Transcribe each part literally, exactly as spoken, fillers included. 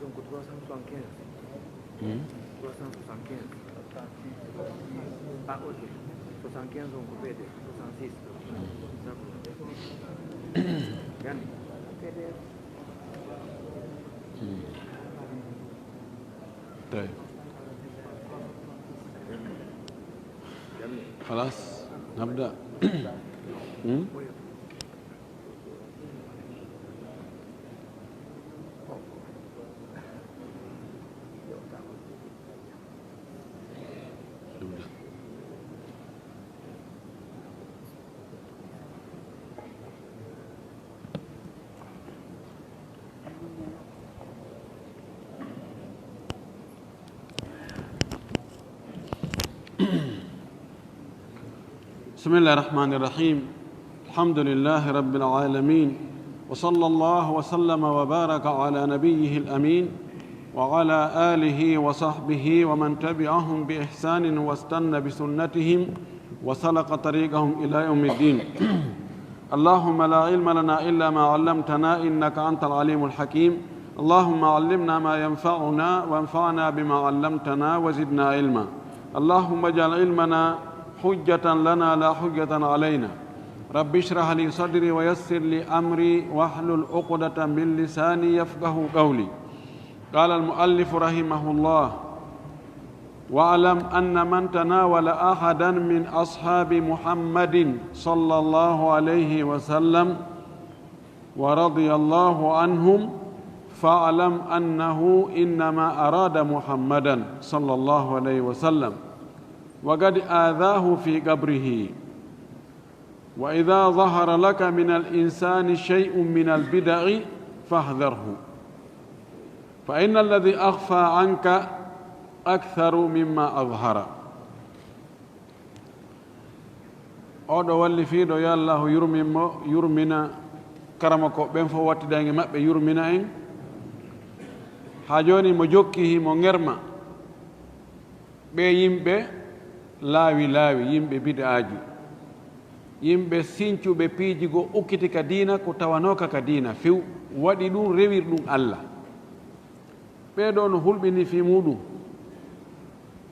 Donc trois cent soixante-quinze. Hmm. Trois cent soixante-quinze. Ah, ok. Soixante-quinze, on coupait de soixante-six. Hmm. Tawi. Halas, nabda. Hmm? بسم الله الرحمن الرحيم. الحمد لله رب العالمين. وصلى الله وسلم وبارك على نبيه الأمين وعلى آله وصحبه ومن تبعهم بإحسان واستن بسنتهم وسلك طريقهم إلى يوم الدين. اللهم لا علم لنا إلا ما علمتنا إنك أنت العليم الحكيم. اللهم علمنا ما ينفعنا وانفعنا بما علمتنا وزدنا علما. اللهم اجعل علمنا حجة لنا لا حجة علينا. رب اشرح لي صدري ويسر لي أمري واحلل عقدة من لساني يفقه قولي. قال المؤلف رحمه الله: واعلم أن من تناول أحدا من أصحاب محمد صلى الله عليه وسلم ورضي الله عنهم فاعلم أنه إنما أراد محمدا صلى الله عليه وسلم وقد آذاه في قبره. وإذا ظهر لك من الإنسان شيء من البدع فاحذره، فإن الذي أخفى عنك أكثر مما أظهر. Oɗo wallifiiɗo, yo Allahu yurmin mo, yurmina karamoko ɓen fof, wattida en e maɓɓe, yurmina en. Haa jooni mo jokki himo ŋerma ɓee yimɓe laawi laawi, yimɓe bid'aaji, yimɓe sincuɓe piiji goo ukkiti ka diina, ko tawanooka ka diina few, waɗi ɗum rewir ɗum Alla. Ɓee ɗoo no hulɓini fii muuɗum.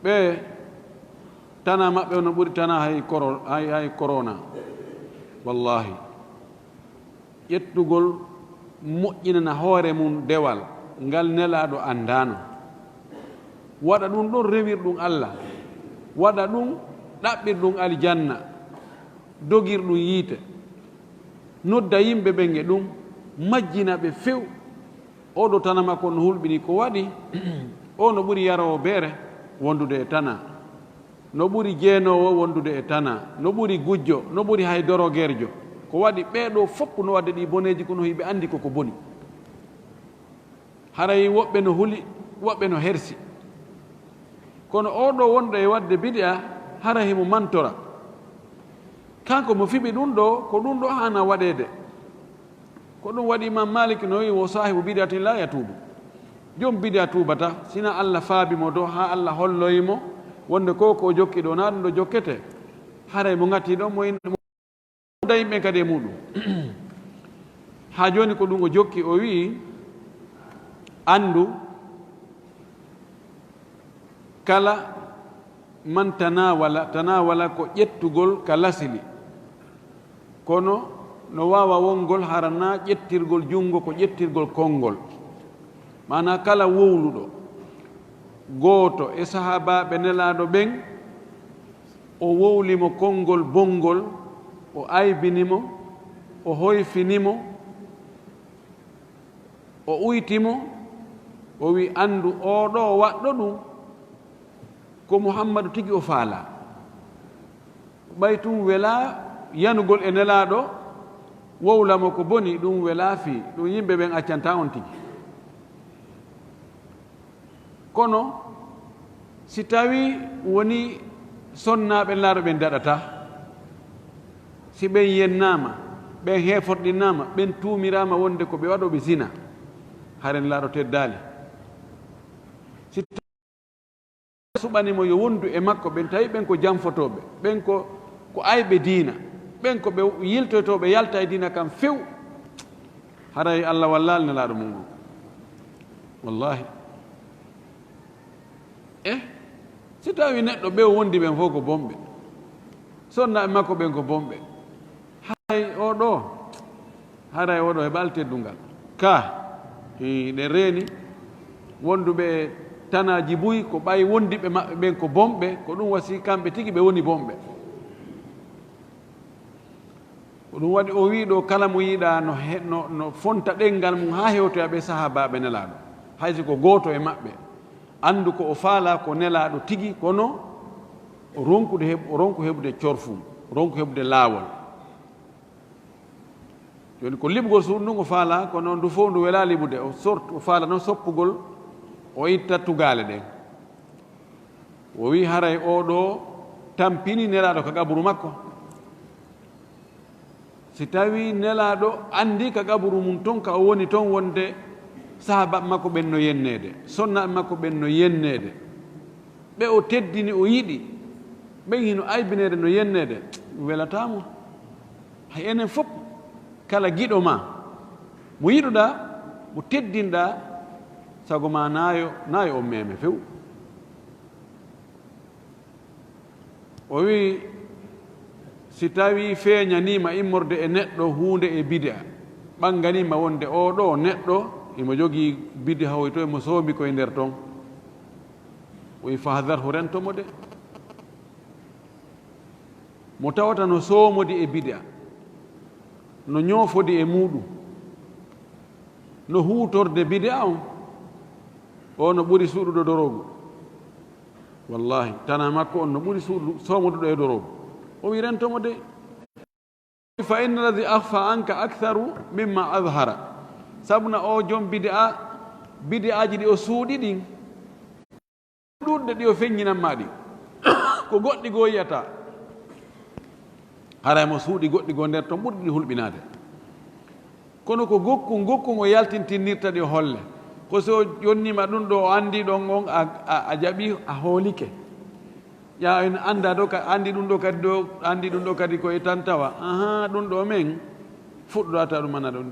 Ɓee tanaa maɓɓe no ɓuri tanaa hay koro-, hay, hay korona. Wallaahi. Ƴettugol moƴƴinana hoore mum dewal ngal Nelaaɗo anndaano. Waɗa ɗum ɗon rewirɗum Alla. Waɗa ɗum ɗaɓɓirɗum aljanna. Dogirɗum yiite. Nodda yimɓe ɓen e ɗum. Majjina ɓe few. Oɗo tana makko no hulɓini ko waɗi, o no ɓuri yaroowo beere wondude e tana, no ɓuri jeenoowo wondude e tana, no ɓuri gujjo, no ɓuri hay dorogeerjo. Ko waɗi ɓee ɗoo fof no waɗde ɗii boneeji, kono hiɓe anndi koko boni. Haray woɓɓe no huli, woɓɓe no hersi. Kono oo ɗoo wonɗo e waɗde bidi'a, hara himo mantora. Kanko mo fiɓi ɗum ɗoo, ko ɗum ɗoo haana waɗeede. Ko ɗum waɗi Imam Malik no wi'i, "Wo saahibu bid'atin la yatuubu." Joom bid'a tuubata, sina Allah faabi mo to, haa Allah holloyi mo wonde ko ko o jokki ɗoo, na ɗum ɗo jokkete. Haray mo ŋati ɗon, mo in-, mo da yimɓe kadi e muuɗum. Haa jooni ko ɗum o jokki, o wi'i, "Anndu, kala man tanawala, tanawala ko ƴettugol ka lasili, kono no waawa wongol hara na ƴettirgol junngo ko ƴettirgol konngol." Maanaa kala wowluɗo gooto e sahaabaaɓe Nelaaɗo ɓen, o wowli mo konngol bonngol, o aybini mo, o hoyfini mo, o uyti mo, o wi'i, "Anndu, oo ɗoo waɗɗo ɗum, ko Muhammadu tigi o faalaa." Ɓay tun welaa yanugol e Nelaaɗo, wowla mo ko boni, ɗum welaa fii, ɗum yimɓe ɓen accantaa on tigi. Kono si tawii wonii sonnaaɓe Nelaaɗo ɓen daɗataa, si ɓen yennaama, ɓen heeforɗinaama, ɓen tuumiraama wonde ko ɓe waɗooɓe zina, hare Nelaaɗo teddaali. Si suɓani mo yo wondu e makko, ɓen tawi ɓen ko janfotooɓe, ɓen ko, ko ayɓe diina, ɓen ko ɓe yiltoytooɓe yalta e diina kan few, haray Allah wallaali Nelaaɗo mum on. Wallahi. E si tawi neɗɗo ɓe o wondi ɓen fof ko bonɓe, sonnaaɓe makko ɓen ko bonɓe, haray oɗo haray oɗo heɓal teddungal ka. Ɗen reeni wonduɓe tanaaji buy ko ɓay wondiɓe maɓɓe ɓen ko bonɓe, ko ɗum wasi kamɓe tigi ɓe woni bonɓe. Ko ɗum waɗi o wii ɗo kala mo yiɗa no, no, no fonta ɗenngal mum haa hewtoya ɓe sahaabaaɓe nelaaɗo, hay si ko gooto e maɓɓe, anndu ko o faalaa ko nelaaɗo tigi, kono o ronkude heɓ- o ronku heɓude corfum, ronku heɓude laawol. Jooni ko liɓugol suudu ndun o faalaa, kono ndu fof ndu welaa liɓude. O sort o faala noon soppugol, o itta tugaale ɗen. O wii haray oo ɗoo tampini nelaaɗo ka qaburu makko. Si tawii nelaaɗo anndi ka qaburu mum ton ka o woni ton wonde sahaabaaɓe makko ɓen no yenneede, sonnaaɓe makko ɓen no yenneede, ɓe o teddini o yiɗi, ɓen hino aybineede no yenneede, ɗum welataa mo. Hay enen fof, kala giɗo ma mo yiɗuɗaa, mo teddinɗaa, sago ma naayo naayo on meeme few. O wii si tawii feeñaniima immorde e neɗɗo huunde e bidi'a, ɓannganiima wonde oo ɗoo neɗɗo himo jogii bidi'a hoyto himo soomi koye nder ton, o wii fahdarhu, rento mo de. Mo tawata no soomodi e bidi'a, no ñoofodi e muuɗum, no huutorde bidi'a on, o no ɓuri suuɗuɗo dorogu. Wallahi tanaa makko on no ɓuri suuɗu soomoduɗo e dorogu. O wii rento mo de. Fa inna alladi akhfa anka aktharu mimma adhara. Sabuna o jom bidi'a, bidi'aaji ɗi o suuɗi ɗin, ɗuuɗde ɗi o feññinan ma ɗin ko goɗɗi goo yiyata. Haray mo suuɗi goɗɗi goo nder ton ɓurɗi ɗi hulɓinaade. Kono ko gokkun gokkun o yaltintinnirta ɗi o holle. Ko so o yonniima ɗum ɗo o anndi ɗon on a, a, a jaɓi a hoolike. Yaa en annda ɗo ka anndi ɗum ɗo kadi ɗo anndi ɗum ɗo kadi ko e tantawa. Aha, ɗum ɗo men fuɗɗorata ɗum ana ɗum.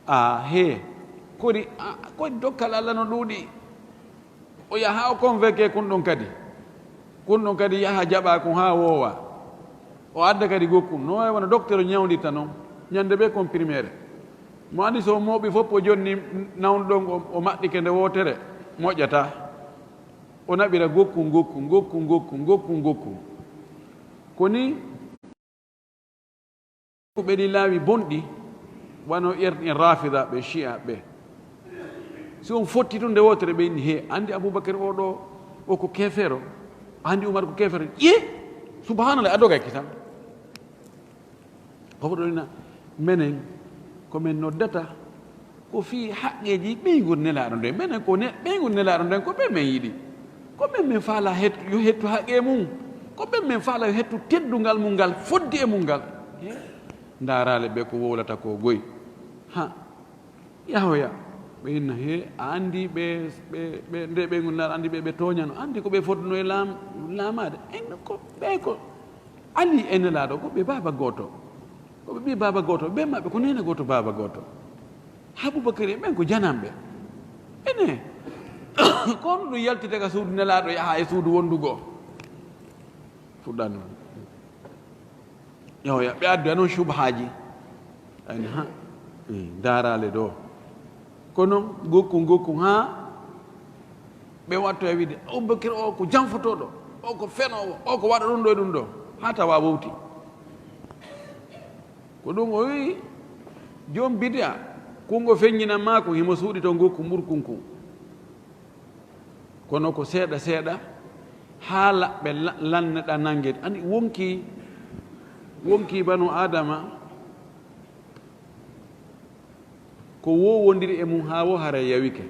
A he kodi a, kodi dokkal Allah no ɗuuɗi. O yaha o convoqué kun ɗon kadi. Kun ɗon kadi yaha jaɓa kun haa woowa. O adda kadi gokkun no wawi wona docteur o ñawnditta noon ñande ɓe comprimére. Mo andi so mooɓi fof o jonni nawnuɗon o maɗɗike nde wootere moƴƴata. O naɓira gokkun gokkun gokkun gokkun gokkun gokkun. Ko ni ko ɓe ɗi laawi bonɗi wano ƴerɗi en rafida ɓe chia ɓe. Si on fotti tun nde wootere ɓe inni he andi Abubakar o ɗo o ko kefero, andi Umar ko kefero. Ƴe subhanallah a dogay kisan. Koɓo ɗo ina menen ko men noddata ko fii haqqeeji ɓeyngu nelaaɗo nden. Menen ko ɓeyngu nelaaɗo nden ko ɓe men yiɗi. Ko ɓen men faala hettu yo hettu haqqee mum. Ko ɓen men faala yo hettu teddungal mum ngal fodde e mum ngal. Ndaaraale ɓe ko wowlata ko goy. Ha yahoya ɓe inna he a anndi ɓe ɓe nde ɓeyngu nelaaɗo anndi ɓe ɓe tooñano anndi ko ɓe fotno e laam laamaade. En ko ɓe ko ali e nelaaɗo ko ɓe baaba gooto. Ko ɓe ɓii baaba gooto ɓe maɓɓe ko neene gooto baaba gooto. Abubakari ɓen ko jananɓe ene. Kono ɗum yaltite ka suudu nelaaɗo yaha e suudu wondu goo. Fuɗɗano yoya ɓe addu anon subhaaji. Ayni ha ndaaraale ɗo. Kono gokku gokku ha ɓe watto e wiide Abubakir o ko janfotooɗo, o ko fenoowo, o ko waɗa ɗum ɗo e ɗum ɗo. Ha tawa wowti. Ko ɗum o wii joom bidi'a kungo feññinan maako himo suuɗi to ngokku mburkun kun. Kono ko seeɗa seeɗa haa laɓɓe lanneɗa nanngeede. Anndi wonkii wonkii banu aadama. Ko woo wondiri e mum haa woo haray yawike.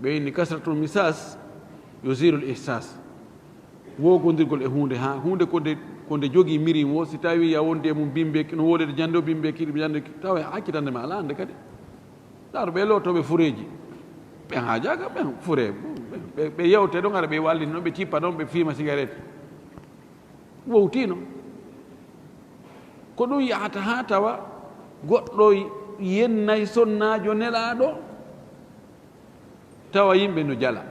Ɓe inni kasratul misas yuzirul ihsas. Woogondirgol e huunde haa huunde ko nde ko nde jogii mirin woo si tawii ya wondi e mum bimbeeki no woolede jannde o bimbeeki ɗi jannde tawa e accitande ma alaa hannde kadi. Ndaaro ɓe lootooɓe fureeji ɓen haajaaka ɓen furee ɓe yewte ɗon ara ɓe wallini noon ɓe cippa ɗon ɓe fiima sigaret. Wowtiino ko ɗum yahata haa tawa goɗɗo yennay sonnaajo Nelaaɗo, tawa yimɓe no jala.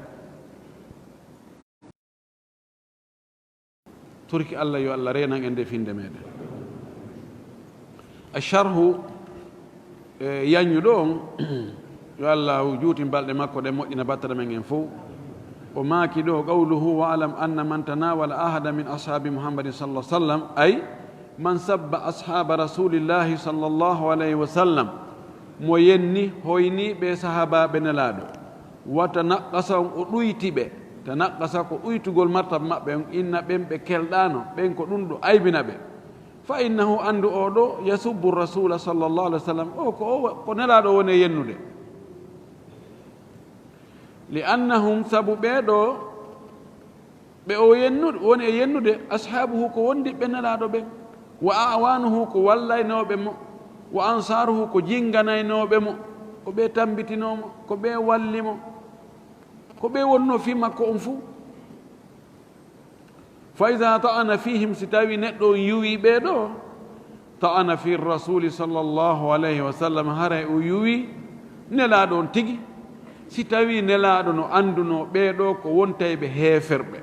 Torki Allah, yo Allah reenan en nde finnde meɗen. A sharhu, e, yanñuɗo on, yo Allah juutin balɗe makko ɗen, moƴƴina battane men en fow. O maaki ɗo, qawluhu: "Wa'lam anna man tanawala ahada min ashabi Muhammadin sallallahu alaihi wasallam", ay, "man sabba ashaba Rasulillahi sallallahu alaihi wasallam", mo yenni, hoyni ɓe sahaabaaɓe Nelaaɗo, "wa tanaqqasa", o ɗuyti ɓe, tanaqqasa ko ɗuytugol martaba maɓɓe on, inna ɓen ɓe kelɗaano, ɓen ko ɗum ɗo aybina ɓe, "fa innahu", anndu o ɗo, "yasubbu Rasula sallallahu alaihi wasallam", o ko, o ko Nelaaɗo woni e yennude. "Li annahum", sabu ɓee ɗo, ɓe o yennude, woni e yennude, "ashaabuhu", ko wondiɓɓe Nelaaɗo ɓen, "wa a'waanuhu", ko wallaynooɓe mo, "wa ansaaruhu", ko jinnganaynooɓe mo, ko ɓe tambitinoo mo, ko ɓe walli mo, ko ɓe wonnoo fii makko on fuu. "Fa iza ta'ana fihim", si tawii neɗɗo on yuwii ɓee ɗo, "ta'ana fi Rasuli sallallahu alaihi wasallam", haray o yuwii Nelaaɗo on tigi. Si tawii Nelaaɗo no anndunoo ɓee ɗo ko wontayɓe heeferɓe,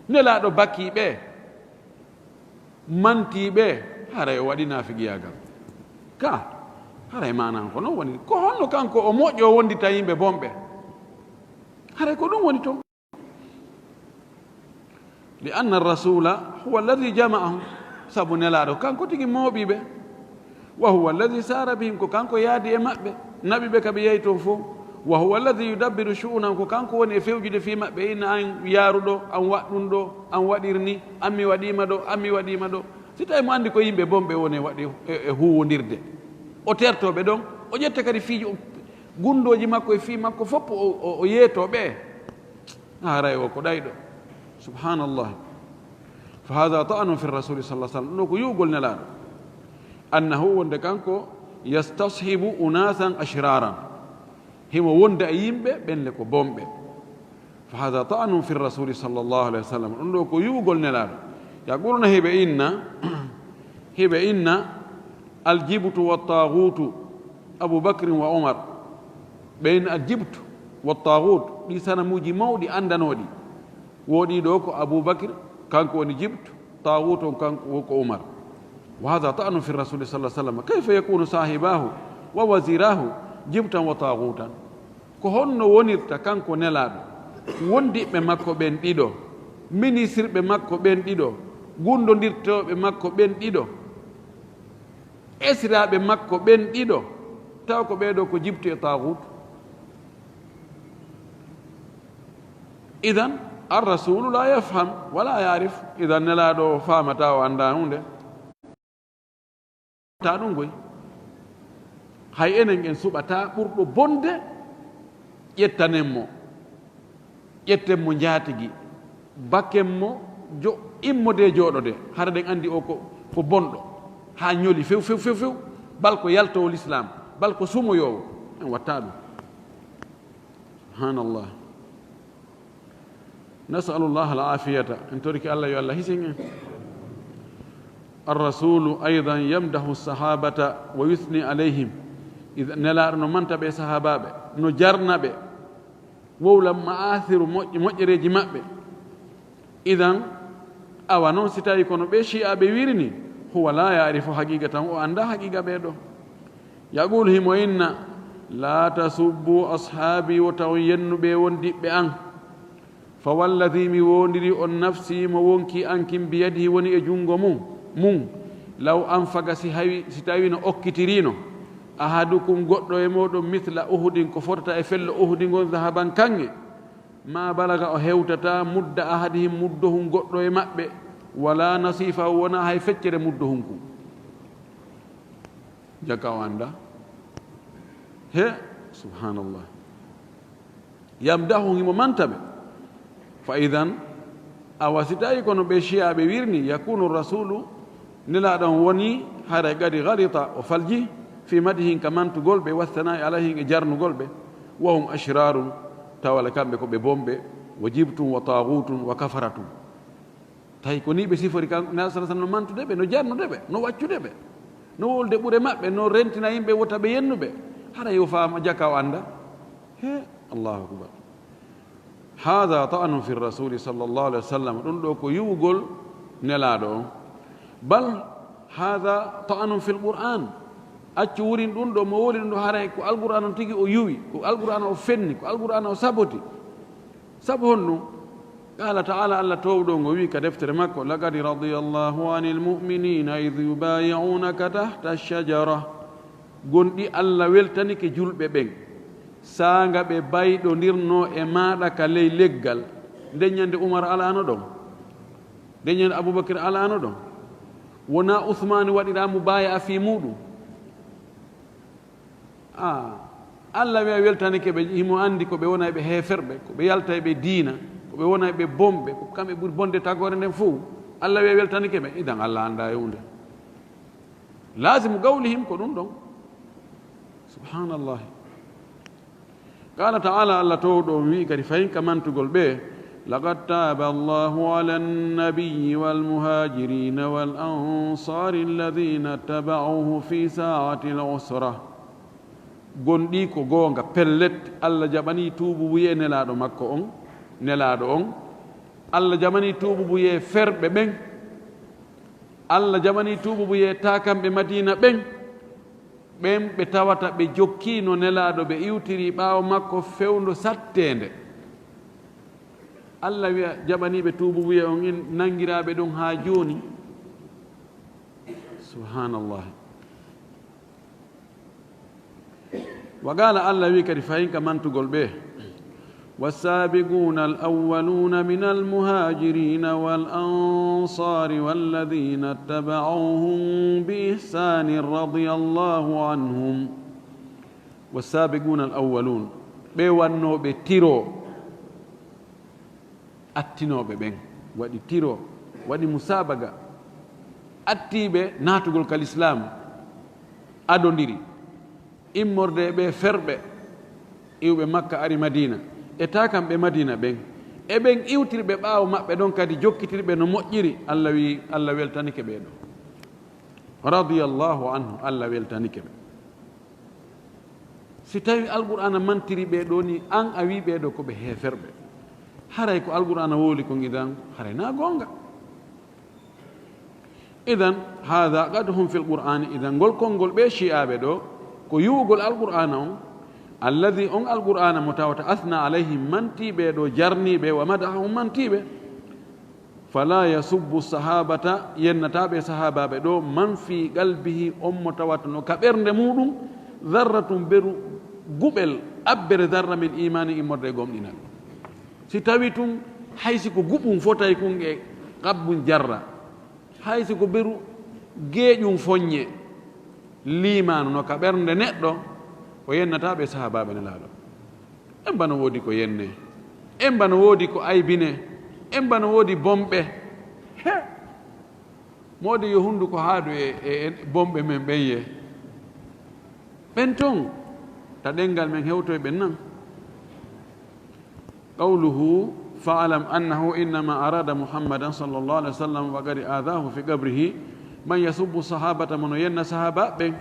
Nelaaɗo bakii ɓe, mantii ɓe, haray o waɗi naafiqiyaagal. Ka, haray maanaa ko non woni. Ko honno kanko o moƴƴo wondita yimɓe bonɓe? Haray ko ɗum woni ton. "Li anna rasula huwa alladhi jama'ahum", sabu Nelaaɗo kanko tigi mooɓii ɓe. "Wa huwa alladhi sara bihim", ko kanko yaadi e maɓɓe, naɓi ɓe ka ɓe yahi toon fof. "Wa huwa alladhi yudabbiru shu'unahum", ko kanko woni e fewjude fii maɓɓe, inna an yaaru ɗo, an waɗ ɗum ɗo, an waɗir ni, an mi waɗiima ɗo, an mi waɗiima ɗo. Si tawi mo anndi ko yimɓe bonɓe woni e waɗi e, e huuwondirde, o tertoo ɓe ɗon, o ƴetta kadi fiiji, o, gunndooji makko e fii makko fof o, o, o yeetoo ɓe. Haray o ko ɗayɗo. Subhanallah. Fa hadha ta'nun fi rasuli sallallahu alaihi wasallam. Ɗum ɗo ko yuwgol Nelaaɗo. Annahu, wonde kanko, yastashibu unasan ashraran. Himo wonda e yimɓe ɓen le ko bonɓe. Fa hadha ta'nun fi rasuli sallallahu alaihi wasallam. Ɗum ɗo ko yuwgol Nelaaɗo. Yaquluna, hiɓe inna, hiɓe inna aljibtu wa taghutu Abu Bakrin wa Umar. Ɓe inna aljibtu wa taghut, ɗi sanamuuji mawɗi anndanooɗi. Wo ɗii ɗoo ko Abu Bakr, kanko woni jibtu, taaguutu on kanko wo ko Umar. Wa hadha ta'nun fi rasuli sallallahu alaihi wasallam. Kayfa yakunu sahibahu wa wazirahu jibtan wa taghutan? Ko honno wonirta kanko Nelaaɗo, wondiɓɓe makko ɓen ɗiɗo, ministirɓe makko ɓen ɗiɗo, gunndondirtooɓe makko ɓen ɗiɗo, esiraaɓe makko ɓen ɗiɗo, taw ko ɓee ɗoo ko jibtu e taaguutu? Idan, ar-rasulu la yafham wa la ya'rif. Idan, Nelaaɗo o faamataa, o anndaa huunde. Ta ɗum goy. Hay enen en suɓataa ɓurɗo bonde, ƴettanen mo. Ƴetten mo njaatigi. Bakken mo jo-, immode jooɗode. Hara ɗen anndi o ko, ko bonɗo. Haa ñoli few, few, few, few. Bal ko yaltoowo lislaam. Bal ko sumoyoowo. En wattaa ɗum. Subhanallah. Nasalullah al afiyata. En toriki Allah yo Allah hisin en. Ar-rasulu aydan yamdahu sahabata wa yuthni alayhim. Ida, Nelaaɗo no manta ɓe sahaabaaɓe, no jarna ɓe. Wowla ma'athiru moƴƴ-, moƴƴereeji maɓɓe. Idan, awa noon si tawi kono ɓe shi'aaɓe wiiri ni, huwa la ya'rifu haqiqatan, o anndaa haqiqa ɓee ɗoo. Yaqulu, himo inna, "La tasubbu ashaabi", wota on yennu ɓe wondiɓɓe an. "Fa walladhi", mi woondiri on, "nafsi", mo wonkii an kin, "biyadihi", woni e junngo mum, mum, "law anfaqa", si hawi, si tawi no okkitiriino, "ahadukum", goɗɗo e mooɗon, "mithla Uhudin", ko fotata e fello Uhudi ngon, "dhahaban", kaŋŋe, "ma balaga", o hewtataa, "mudda ahadihim", muddohun goɗɗo e maɓɓe, "wala nasifahu", wonaa hay feccere muddohun kun. Jaka o annda. He, subhanallah. Yamdahu, himo manta ɓe. Fa idan, awa si tawi kono ɓe shi'aaɓe wirni, yakunu rasulu, Nelaaɗo on woni, haray qad ghalita, o falji, fi madihim, ka mantugol ɓe, wa thana'i alayhim, e jarnugol ɓe, wa hum ashrarun, tawale kamɓe ko ɓe bonɓe, wa jibtun, wa taghutun, wa kafaratun. Tawi ko ni ɓe sifori kan, Nelaaɗo sallallahu alaihi wasallam, no mantude ɓe, no jarnude ɓe, no waccude ɓe. No wolde ɓure maɓɓe, no rentina yimɓe wota ɓe yennuɓe. Hara yo faama jaka o annda. He, Allahu akbar. Hada ta'anun fi rasuli sallallahu alaihi wasallam. Ɗum ɗo ko yuwugol nelaaɗo on. Bal hada ta'anun fil Qur'an. Accu wurin ɗum ɗo, mo woli ɗum ɗo, haray ko Alqur'an on tigi o yuwi, ko Alqur'an o fenni, ko Alqur'an o saboti. Sabu honɗum? Qala ta'ala, Allah towɗo ngo wi ka deftere makko, laqad radiyallahu anil mu'minina idh yubayi'unaka tahta ash-shajara. Gonɗi Allah weltanike julɓe ɓen, saanga ɓe bayɗondirno e maaɗa ka ley leggal. Nden ñande Umar alano ɗon, nden ñande Abubakar alano ɗon. Wona Usmaani waɗira mubaya'a fii muɗum. A, Allah wi'a weltanike ɓe, himo anndi ko ɓe wona e ɓe heeferɓe, ko ɓe yalta e ɓe diina, ko ɓe wona e ɓe bomɓe, ko kamɓe ɓuri bonde tagoore nden fow. Allah wi'a weltanike ɓe, idan Allah annda e huunde. Lazimu qawlihim ko ɗum ɗon. Subhanallah. Qala ta'ala, Allah towɗo on wi'i kadi fahin ka mantugol ɓe, laqad taba Allahu ala an-nabiyyi wal muhajirina wal ansari alladhina taba'uhu fi sa'ati al-usra. Gonɗi ko goonga, pellet, Allah jaɓani tuubu buye nelaaɗo makko on, nelaaɗo on. Allah jaɓani tuubu buye ferɓe ɓen. Allah jaɓani tuubu buye taakamɓe Madiina ɓen. Ɓen ɓe tawata ɓe jokkiino nelaaɗo, ɓe iwtiri ɓaawo makko fewndo satteende. Allah wi'a jaɓaniiɓe tuubu buye on in nangiraaɓe ɗum haa jooni. Subhanallah. Wa qala, Allah wi kadi fahin ka mantugol ɓe, والسابقون الأولون من المهاجرين والأنصار والذين اتبعوهم بإحسان رضي الله عنهم. والسابقون الأولون، ɓe wannooɓe tiro, attinooɓe ɓen, waɗi tiro, waɗi musaabaga, attiiɓe naatugol ka lislaam, adondiri, immorde e ɓe ferɓe, iwɓe Makka ari Madiina, e taakamɓe Madiina ɓen, e ɓen iwtirɓe ɓaawo maɓɓe ɗon kadi, jokkitirɓe no moƴƴiri, Allah wi, Allah weltanike ɓee ɗoo. Radiyallahu anhu, Allah weltanike ɓe. Si tawi Alqur'aana mantiri ɓee ɗoo ni, an a wi ɓee ɗoo ko ɓe heeferɓe. Haray ko Alqur'aana wowli kon idan, haray na goonga. Idan, hada qadhun fil Qur'aani, idan ngol konngol ɓee Shi'aaɓe ɗoo, ko yuwugol Alqur'aana on, alladhi, on Alqur'aana mo tawata, athna alayhim, manti ɓee ɗoo, jarni ɓe, wa madahahum, manti ɓe. Fala yasubbu sahabata, yennata ɓe sahaabaaɓe ɗoo, man fi qalbihi, on mo tawata no ka ɓernde muɗum, dharratun, beru guɓel, abbere dharra min imaani, immorde e gomɗinal. Si tawi tun, hay si ko guɓum fotay kun e qabbun jarra, hay si ko beru geeƴum foññe, liimaanu no ka ɓernde neɗɗo, o yennata ɓe sahaabaaɓe Nelaaɗo. En bano woodi ko yenne, en bano woodi ko aybine, en bano woodi bomɓe. He! Moodi yo hunnduko haadu e, e, e bomɓe men ɓen ye. Ɓen ton, ta ɗenngal men hewtoy ɓen nan. Qawluhu, fa'lam annahu innama arada Muhammadan sallallahu alaihi wasallam wa qad adhahu fi qabrihi. Man yasubbu sahabata, mono yenna sahaba ɓen,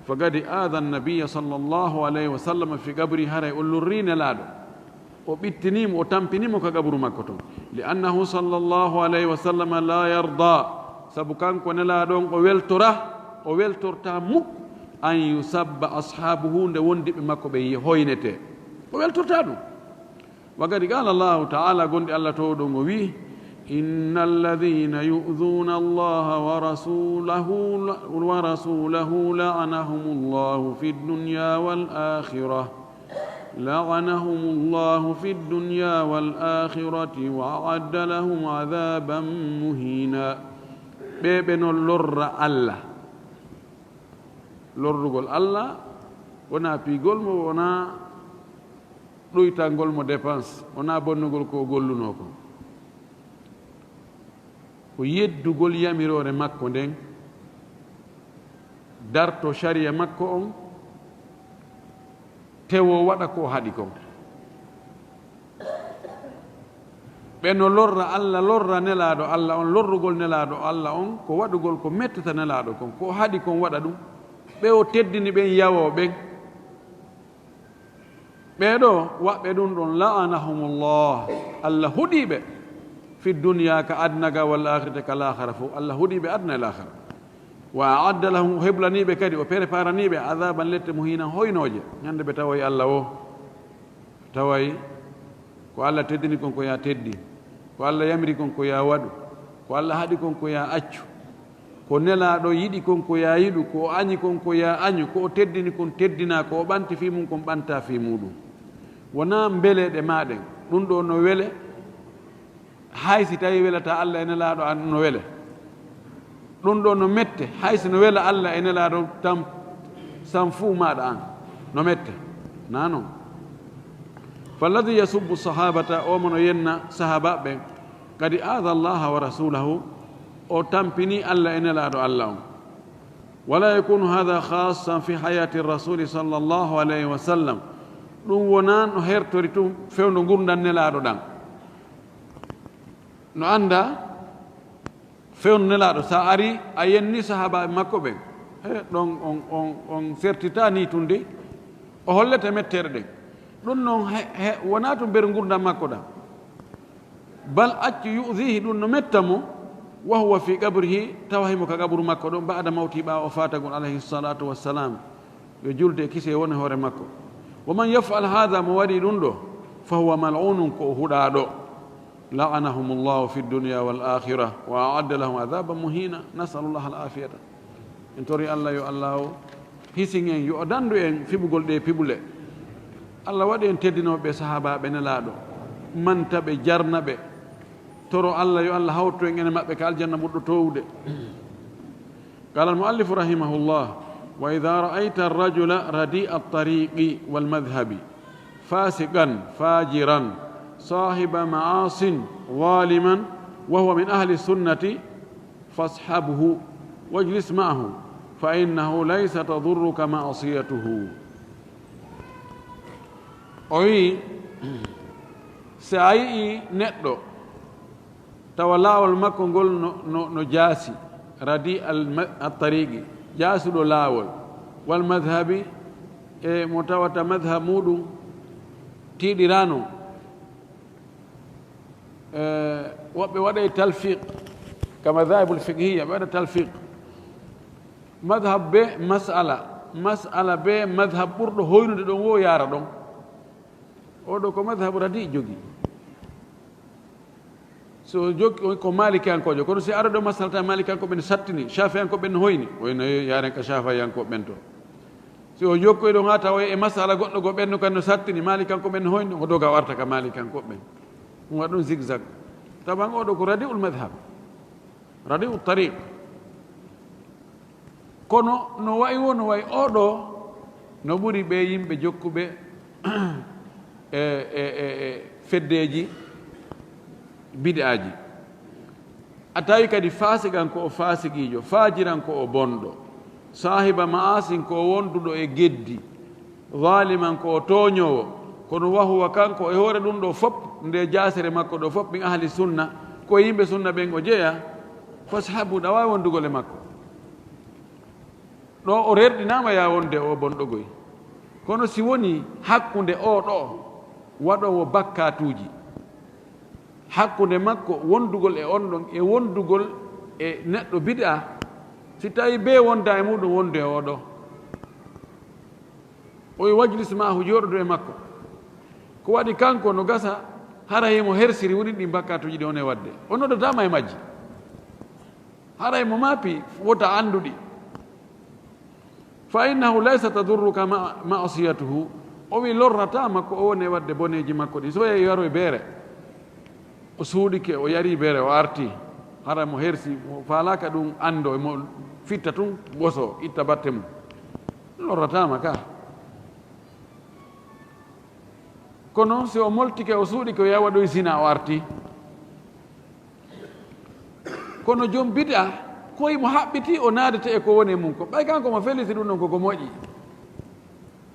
faqad adha an-nabiyya sallallahu alaihi wasallam fi qabrihi, haray o lorri Nelaaɗo. O ɓittini mo, o tampini mo ka qaburu makko ton. Li annahu sallallahu alaihi wasallam la yarda, sabu kanko Nelaaɗo on o weltora, o weltorta muk an yusabba ashabuhu, nde wondiɓe makko ɓe hoynete. O weltorta ɗum. Wa qad qala Allahu ta'ala, gonɗi Allah towɗo ngo wi, innal ladhina yu'dhuna Allaha wa rasulahu, wa rasulahu la'anahumullahu fid dunya wal akhirah. La'anahumullahu fid dunya wal akhirati wa a'adda lahum adhaban muhina. Ɓe, ɓe no lorra Allah. Lorrugol Allah wona piigol mo, wona ɗoytangol mo dépense, wona bonnugol ko o gollunoo kon. Ko yeddugol yamiroore makko nden, darto sariya makko on, tewo waɗa ko o haɗi kon. Ɓe no lorra Allah, lorra Nelaaɗo Allah on, lorrugol Nelaaɗo Allah on, ko waɗugol ko mettata Nelaaɗo kon, ko o haɗi kon waɗa ɗum. Ɓe o teddini ɓen yawoo ɓen. Ɓee ɗoo waɓɓe ɗum ɗon, la'anahumullah, Allah huɗii ɓe, fi dunya, ka aduna ga, wal akhirati, ka laakhara fof, Allah huɗii ɓe aduna e laakhara. Wa a'adda lahum, o heblanii ɓe kadi, o préparanii ɓe, adhaban, lette, muhinan, hoynooje, ñande ɓe tawoyi Allah o. Taway ko Allah teddini kon ko yaa teddi, ko Allah yamiri kon ko yaa waɗu, ko Allah haɗi kon ko yaa accu, ko Nelaaɗo yiɗi kon ko yaa yiɗu, ko o añi kon ko yaa añu, ko o teddini kon teddinaa, ko o ɓanti fii mum kon ɓantaa fii muuɗum. Wonaa mbeleeɗe maa ɗen, ɗum ɗoo no wele, hay si tawii welataa Allah e Nelaaɗo an no wele. Ɗum ɗoo no mette, hay si no wela Allah e Nelaaɗo tan, san fuu maaɗa an no mette. Naa non. Falladi yasubbu sahabata, o mo no yenna sahaaba ɓen, kadi aada Allaha wa rasulahu, o tampini Allah e Nelaaɗo Allah on. Wala yakunu hada khassan fi hayati rasuli sallallahu alayhi wa sallam. Ɗum wonaa no hertori tun fewndo ngurndan Nelaaɗo ɗan. No anndaa fewndo Nelaaɗo, so a arii a yenni sahaabaaɓe makko ɓen, he, ɗon on, on, on sertitaa nii tun de, o hollete mettere ɗen. Ɗum non he, he, wonaa tun ber ngurndan makko ɗan. Bal accu yu'dhihi, ɗum no metta mo, wa huwa fi qabrihi, tawa himo ka qaburu makko ɗon, ba'da mawti, ɓaawo o faatagol, alayhi salatu wassalam. Yo julde e kise won e hoore makko. Wa man yaf'al hadha, mo waɗi ɗum ɗo, fa huwa mal'unun, ko o huɗaaɗo. La'anahumullahu fi dunya wal akhirah, wa a'adda lahum adhaban muhina. Nas'alullaha al afiyata. En tori Allah yo Allah o hisin en, yo o dandu en fiɓugol ɗe piɓule. Allah waɗi en teddinooɓe sahaabaaɓe Nelaaɗo, manta ɓe, jarna ɓe. Toro Allah yo Allah hawtu en ene maɓɓe ka aljanna ɓurɗo toowude. قال المؤلف رحمه الله: وإذا رأيت الرجل رديء الطريق والمذهب فاسقا فاجرا صاحب معاص ظالما وهو من أهل السنة فاصحبه واجلس معه فإنه ليس تضرك معصيته. O wi'i, si a yi'ii neɗɗo tawa laawol makko ngol no, no, no jaasi, radi al ma-, at-tariqi, jaasuɗo laawol, wal madhhabi, e mo tawata madhhab muuɗum tiiɗiraano, e woɓɓe waɗay talfiq, ka madhahibul fiqhiyya, ɓe waɗa talfiq. Madhhab be mas'ala, mas'ala be madhhab ɓurɗo hoynude ɗon wo yaara ɗon. O ɗo ko madhhabu radi jogi. So o jokki, on ko Malikiyankoojo, kono si aroɗo masalta Malikiyankooɓe ne sattini, Shafiyankooɓe ne hoyni, o ina yaaren ka Shafiyankooɓe ɓen to. Si o jokkoy ɗon haa tawa e masala goɗɗo go ɓen no kan no sattini, Malikiyankooɓe ne hoyni, o doga o arta ka Malikiyankooɓe ɓen. Ɗum waɗa ɗum zigzag. Taban o ɗo ko radi'ul madhhab. Radi'u tariq. Kono no wayi wo, no wayi oo ɗoo, no ɓuri ɓee yimɓe jokkuɓe e, e, e, e feddeeji bid'aaji. A tawi kadi faasiqan ko o faasiqiijo, faajiran ko o bonɗo, saahiba ma'asin ko o wonduɗo e geddi, zaliman ko o tooñoowo, kono wa huwa kanko e hoore ɗum ɗoo fof, nde jaasere makko ɗoo fof, min ahli sunna, ko e yimɓe sunna ɓen o jeyaa, fashabu, ɗa waawi wondugol e makko. Ɗo o rerɗinaama yaa wonde o bonɗo goy. Kono si woni hakkunde oo ɗoo waɗoowo bakkaatuuji, hakkunde makko wondugol e on ɗon e wondugol e neɗɗo bid'a, si tawi bee wonda e muuɗum wonde oo ɗoo, o wajlis maahu, jooɗodo e makko. Ko waɗi kanko no gasa hara himo hersiri woni ɗin bakkaatuuji ɗi on e waɗde. O noddataama e majji. Haray mo maapi wota annduɗi. Fa innahu laysa tadurruka ma-, ma'siyatuhu. O wi lorrataama ko o woni e waɗde boneeji makko ɗi. So yahi yaroy beere, o suuɗike, o yari beere, o arti. Hara mo hersi, mo faalaaka ɗum anndo, mo fitta tun, ɓoso, itta batte mum. Lorrataama ka. Kono si o moltike, o suuɗike, o yawa ɗoy zina, o arti. Kono jom bid'a, koye mo haɓɓiti, o naadete e ko woni e mum ko. Ɓay kanko mo feliti ɗum ɗon koko moƴƴi.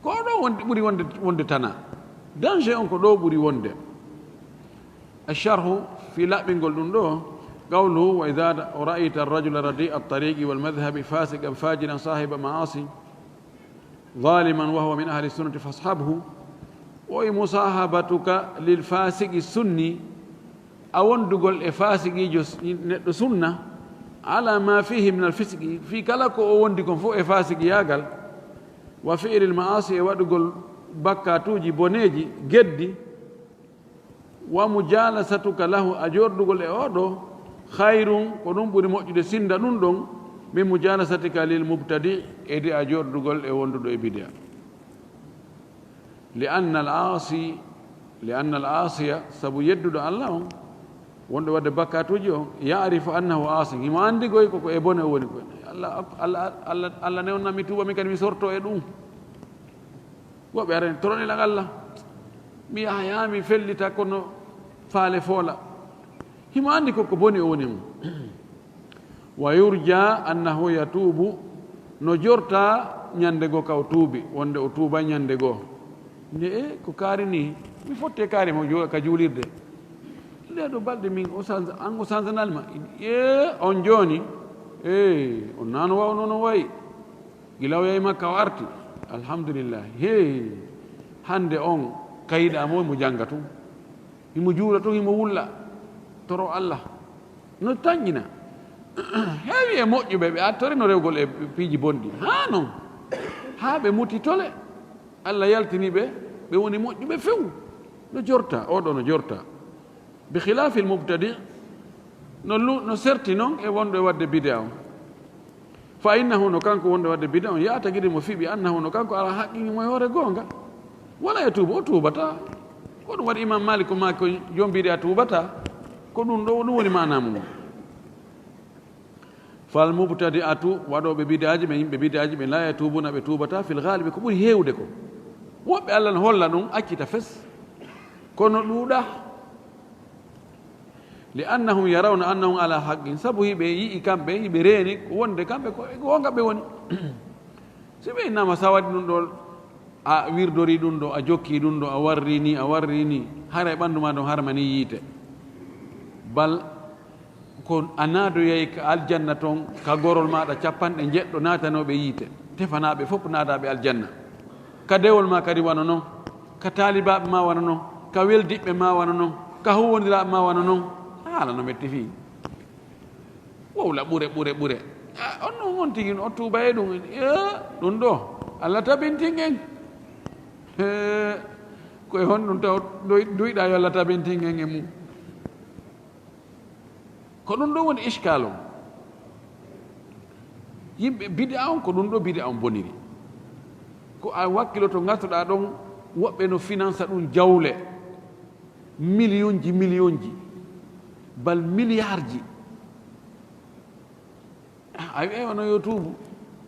Ko ɗo wonde, ɓuri wonde, wonde tana. Danger on ko ɗo ɓuri wonde. Asharhu fi laɓɓingol ɗum ɗo, qawluhu: "Wa idha ra'ayta ar-rajula radi'a at-tariqi wal madhhabi fasiqan fajiran sahiba ma'asi." ظالما وهو من أهل السنة فاصحبه. O wi مصاحبتك للفاسق السني, a wondugol e faasiqiijo s-, neɗɗo sunna, على ما فيه من الفسق, fii kala ko o wondi kon fof e faasiqiyaagal, وفعل المعاصي, e waɗugol bakkatuuji boneeji, geddi, ومجالستك له, a joorɗugol e oo ɗoo, خير, ko ɗum ɓuri moƴƴude sinda ɗum ɗon, من مجالستك للمبتدع, e de a joorɗugol e wonduɗo e bidiya. لأن العاصي، لأن العاصي, sabu yedduɗo Alla on, wonɗo waɗde bakkatuuji on, يعرف أنه عاص, himo anndi koy ko, ko e bone o woni koy. Alla, Alla, Alla, Alla newnan mi tuuba, mi kadi mi sorto e ɗum. Woɓɓe arani toronilan Alla. Mi yaha, yaha, mi fellita kono faale foola. Himo anndi ko, ko boni o woni mum. ويرجى أنه يتوب, no jorta ñande goo ka o tuubi, wonde o tuuba ñande goo. Nde e ko kaari ni, mi fotte kaari mo jo-, ka juulirde. Nde ɗo balɗe min o sanza, an o sanzanal ma. E on jooni, e on nano waw nono wayi. Gila o yahi Makka o arti. Alhamdulillah. Hey, hande on kayiɗa mo, mo janga tun. Himo juula tun, himo wulla. Toro Allah. No tanƴina. Heewi e moƴƴuɓe, ɓe attorino rewgol e piiji bonɗi. Haa non. Haa ɓe muti tole. Allah yaltini ɓe, ɓe woni moƴƴuɓe few. No jorta, oɗo no jorta. بخلاف المبتدع, no lu-, no serti non e wonɗo e waɗde bid'a on. فإنه, no kanko wonɗo e waɗde bid'a on, يعتقد, mo fiɓi, أنه, no kanko على حق, mo e hoore goonga. ولا يتوب, o tuubataa. Ko ɗum waɗi Imam Malik ko maaki ko joom bid'a tuubataa. Ko ɗum ɗo, ɗum woni maanaa mum. فالمبتدعة, waɗooɓe bid'aaji ɓen, yimɓe bid'aaji ɓen, لا يتوبون, ɓe tuubataa, في الغالب, ko ɓuri heewde ko. Woɓɓe Allah no holla ɗum, accita fes. Kono ɗuuɗa. لأنهم يرون أنهم على حق, sabu hiɓe yi'i kamɓe, hiɓe reeni, wonde kamɓe ko e goonga ɓe woni. Si ɓe innama sa waɗi ɗum ɗo, a wirdori ɗum ɗo, a jokki ɗum ɗo, a warri ni, a warri ni, haray ɓanndu ma ɗon harmani yiite. Bal ko a naadoyay ka aljanna ton, ka gorol maaɗa capanɗe njeɗɗo naatanooɓe yiite, tefanaaɓe fof naataaɓe aljanna. Ka dewol ma kadi wano non, ka taalibaaɓe ma wano non, ka weldiɓɓe ma wano non, ka huwondiraaɓe ma wano non. Haala no metti fii. Wowla ɓure, ɓure, ɓure. A, on non on tigi no o tuuba e ɗum. E, ɗum ɗo, Allah tabintin en. He, ko e honɗum taw doy-, duyɗa yo Allah tabintin en e mum? Ko ɗum ɗo woni iskal on. Yimɓe bid'a on, ko ɗum ɗo bid'a on boniri. Ko a wakkiloto ngartoɗa ɗon, woɓɓe no finansa ɗum jawle. Miliyonji, miliyonji. Bal miliyarji. Ay, ay, ono yo tuubu.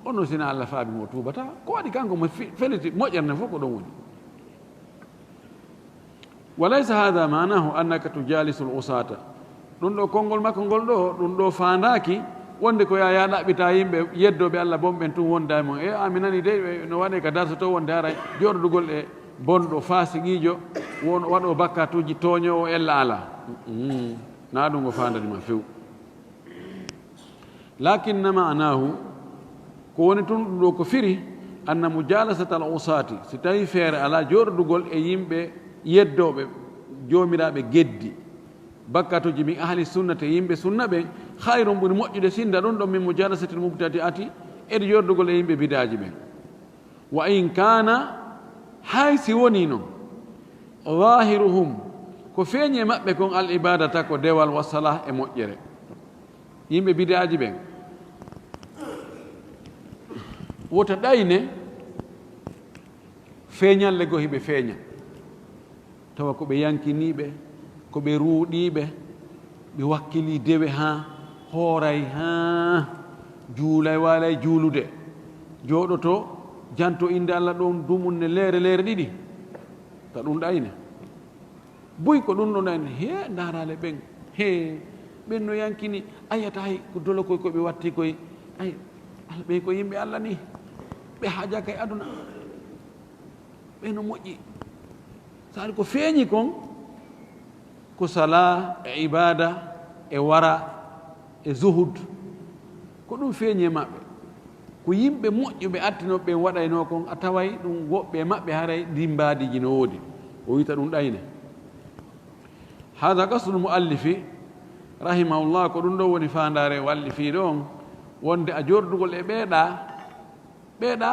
Ono sina Allah faabi mo tuubata. Ko waɗi kanko mo fi-, feliti moƴƴere nden fof ko ɗon woni. وليس هذا معناه أنك تجالس العصاة. Ɗum ɗo konngol makko ngol ɗo, ɗum ɗo faandaaki wonde ko yaa, yaa ɗaɓɓita yimɓe yeddooɓe Allah bonɓe ɓen tun wonda e mon. E, a mi nani dey, ɓe no waɗe ka darso to wonde haray jooɗodugol e bonɗo, faasiqiijo, won waɗo bakkatuuji, tooñoowo, ella alaa. Mm, na ɗum o faandani ma few. لكن معناه, ko woni tun ɗum ɗo ko firi, أن مجالسة العصاة, si tawi feere alaa jooɗodugol e yimɓe yeddooɓe joomiraaɓe geddi, bakkatuuji من أهل السنة, yimɓe sunna ɓen, خير, ɓuri moƴƴude sinda ɗum ɗon من مجالسة المبتدعة, e jooɗodugol e yimɓe bidaaji ɓen. وإن كان, hay si wonii non, ظاهرهم, ko feeñi e maɓɓe kon, العبادة, ko dewal, والصلاة, e moƴƴere. Yimɓe bidaaji ɓen, wota ɗayne feeñalle goo hiɓe feeña. Tawa ko ɓe yankiniiɓe, ko ɓe ruuɗiiɓe, ɓe wakkilii dewe haa, hooray haa, juulay, waalay juulude, jooɗoto, janto innde Allah ɗon dumunne leere, leere ɗiɗi. Ka ɗum ɗayne. Buy ko ɗum ɗon ɗayne. Hee, ndaaraale ɓen. Hee, ɓen no yankini. Ayata hay ko dolokoy ko ɓe watti koy. Ay, Alla, ɓe ko yimɓe Allah ni. Ɓe haajaaka e aduna. Ɓe no moƴƴi. Saari ko feeñi kon, ko sala e ibada e wara e zuhud. Ko ɗum feeñi e maɓɓe. Ko yimɓe moƴƴuɓe attinooɓe ɓen waɗaynoo kon, a taway ɗum woɓɓe e maɓɓe haray ndin mbaadiiji no woodi. O wi'ata ɗum ɗayne. Hada qasdul muallifi rahimahullah, ko ɗum ɗo woni faandaare o allifiiɗo on, wonde a jordugol e ɓeeɗa, ɓeeɗa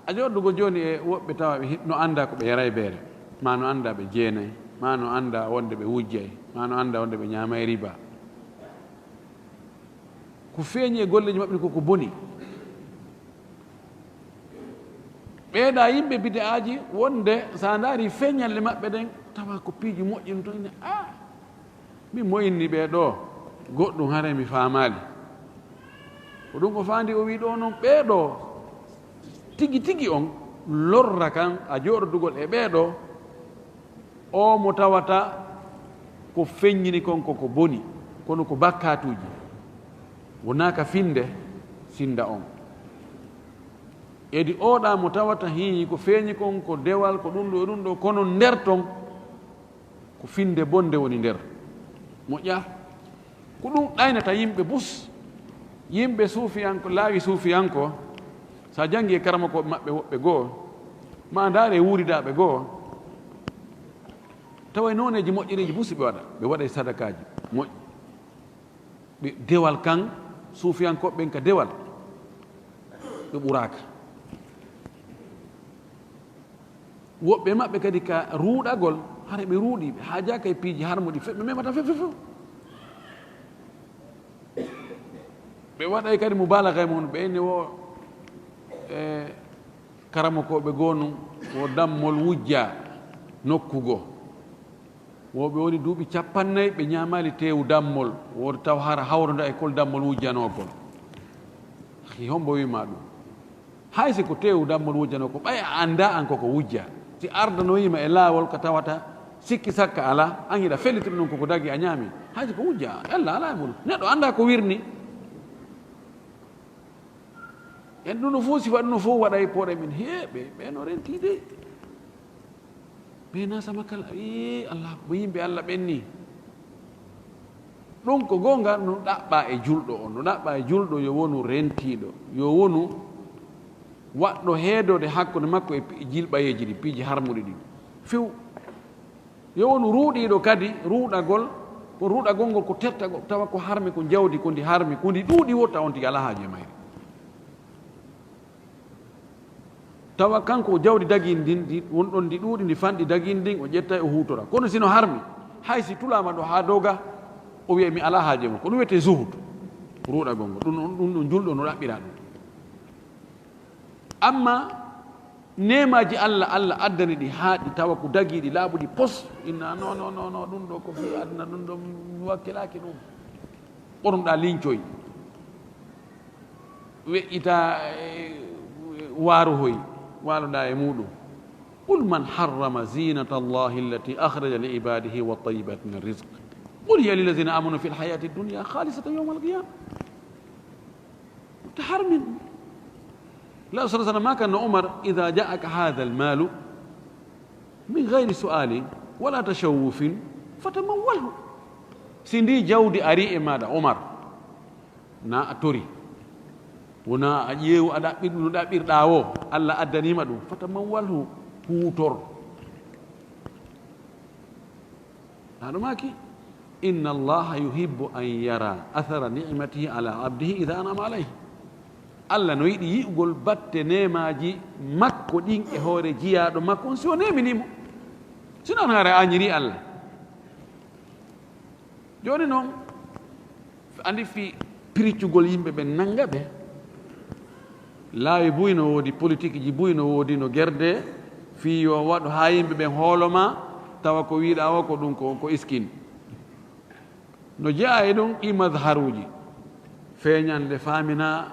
a jordugol jooni e woɓɓe tawa ɓe hi-, no annda ko ɓe yaray beere, ma no annda ɓe jeenay, ma no annda wonde ɓe wujjay, ma no annda wonde ɓe ñaamay riba. Ko feeñi e golleeji maɓɓe ko ko boni. Ɓeeɗa yimɓe bid'aaji wonde so a ndaari feeñalle maɓɓe ɗen, tawa ko piiji moƴƴi ɗum ton, ine, "Ah, min mo inni ɓee ɗoo, goɗɗum haray mi faamaali." Ko ɗum o faandi, o wi'i ɗoo noon ɓee ɗoo tigi tigi on lorra kan a jooɗodugol e ɓee ɗoo, o mo tawata ko feññini kon ko ko boni, kono ko bakkatuuji, wonaa ka finde sinda on. Edi oɗa mo tawata hii ko feeñi kon ko dewal, ko ɗum ɗo e ɗum ɗo, kono nder ton ko finde bonde woni nder. Moƴƴa. Ko ɗum ɗaynata yimɓe bus, yimɓe suufiyanko, laawi suufiyanko, so a janngi e karamokooɓe maɓɓe woɓɓe goo, ma a ndaare e wuuridaaɓe goo, tawa e nooneeji moƴƴiriiji bus ɓe waɗa, ɓe waɗa e sadakaaji moƴƴi. Ɓe dewal kan, suufiyankooɓe ɓen ka dewal, ɓe ɓuraaka. Woɓɓe maɓɓe kadi ka ruuɗagol, hara ɓe ruuɗi, ɓe haajaaka e piiji harmuɗi, fe-, ɓe memata few, few, few. Ɓe waɗay kadi mubaalaga e mum, ɓe inni wo, e, karamokooɓe goo nun, wo dammol wujja nokku goo. Wo ɓe woni duuɓi cappannayi, ɓe ñaamaali teewu dammol, wo taw hara hawronda e kol dammol wujjanoo kol. Hi hombo wi'i ma ɗum? Hay si ko teewu dammol wujjanoo ko, ɓay a anndaa an koko wujja. Si ardanoyii ma e laawol ka tawata sikki sakka alaa, an hiɗa fellitira ɗum koko dagi a ñaami. Hay si ko wujja, Alla alaa e muɗum. Neɗɗo anndaa ko wirni. En ɗum no fof, sifa ɗum no fof waɗa e pooɗe min. Hee, ɓe, ɓe no rentii de. Ɓe na sama kala, ee, Allah, ko yimɓe Allah ɓen nii. Ɗum ko goonga no ɗaɓɓaa e julɗo on, no ɗaɓɓaa e julɗo yo wonu rentiiɗo, yo wonu waɗɗo heedoode hakkunde makko e pi-, jilɓayeeji ɗi, piiji harmuɗi ɗi. Few. Yo wonu ruuɗiiɗo kadi, ruuɗagol, ko ruuɗagol ngol ko tettagol, tawa ko harmi, ko jawdi, ko ndi harmi, ko ndi ɗuuɗi wota on tigi alaa haaju e mayri. Tawa kanko o jawdi dagindi ndin, ndi won ɗon ndi ɗuuɗi, ndi fanɗi dagindi ndin, o ƴetta o huutora. Kono sino harmi, hay si tulaama ɗo haa doga, o wi'a mi alaa haaje mo. Ko ɗum wiyetee zuhud, ruuɗagol ngol. Ɗum, ɗum, ɗum julɗo no ɗaɓɓira ɗum. Amma neemaaji Allah, Allah addani ɗi haa ɗi tawa ko dagiiɗi laaɓuɗi pos, inna, "Non, non, non, non, ɗum ɗo ko fii aduna, ɗum ɗo mi wakkilaaki ɗum." Ɓornuɗaa lincoy. Weƴƴitaa, eh, waaruhoy, waaloɗaa e muuɗum. قل من حرم زينة الله التي أخرج لعباده والطيبات من الرزق قل هي للذين آمنوا في الحياة الدنيا خالصة يوم القيامة. Te harmin. Laawol sallallahu alaihi wasallam maa kan no Umar, إذا جاءك هذا المال من غير سؤال ولا تشوف فتموله. Si ndii jawdi arii e maaɗa, Umar, na a tori. Wona a ƴeewu a ɗaɓɓir ɗum no ɗaɓɓirɗaa o, Allah addaniima ɗum. Fatamawwalhu, huutor. Aɗo maaki, "Inna Allaha yuhibbu an yara athara ni'matihi ala abdihi idha an'ama alayhi." Allah no yiɗi yi'ugol batte neemaaji makko ɗin e hoore jiyaaɗo makko on si o neeminii mo. Sinno an hara a añirii Allah. Jooni noon, andi fii piriccugol yimɓe ɓen nannga ɓe. Laawi buy no woodi, politique ji buy no woodi, no gerde fii yo waɗu haa yimɓe ɓen hoolo ma, tawa ko wiiɗaa o ko ɗum ko, ko iskin. No jeyaa e ɗum ɗi mazharuuji, feeñande, faamina,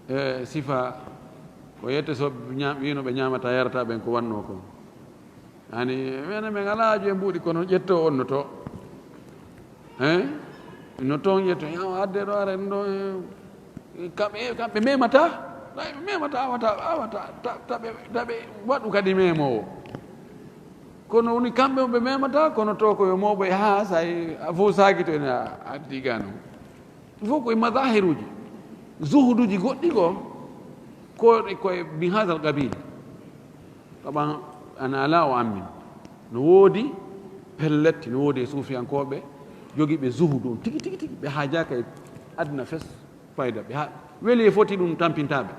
e, sifa, ko yette so ñaam-, wiino ɓe ñaamata yarata ɓen ko wannoo kon. Ani, mene men alaa haaju e mbuuɗi, kono ƴetto on no to. Hein? No toon ƴetto, yaw adde ɗo ara ɗum ɗo, eh, kamɓe, kamɓe memata. Ɗay ɓe memata, awata, awata, ta, ta ɓe, ta ɓe waɗu kadi memoowo. Kono woni kamɓe on ɓe memata, kono to ko yo mooɓo e haa say, a fof saagi to ene a, addi gano. Ɗum fof koye mazahiruuji, zuhuduuji goɗɗi goo, Ko e, ko e min hadal qabil. Taban, ana ala o ammin. No woodi pellet, no woodi e suufiyankooɓe jogiiɓe zuhudu on tigi, tigi, tigi. Ɓe haajaaka e aduna fes fayda. Ɓe ha-, weli e foti ɗum tampintaa ɓe.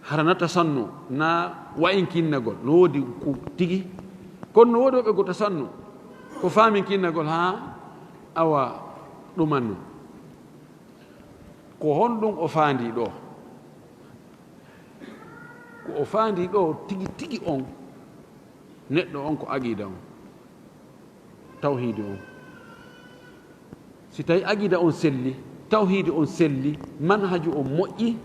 Hara na tasannu, na wa'inkinnagol. No woodi ko tigi. Kono no woodi woɓɓe ko tasannu. Ko faaminkinnagol haa awa ɗumanno. Ko honɗum o faandi ɗo? Ko o faandi ɗo tigi tigi on, neɗɗo on ko aqida on, tawhiidi on. Si tawi aqida on selli, tawhiidi on selli, manhaju on moƴƴi,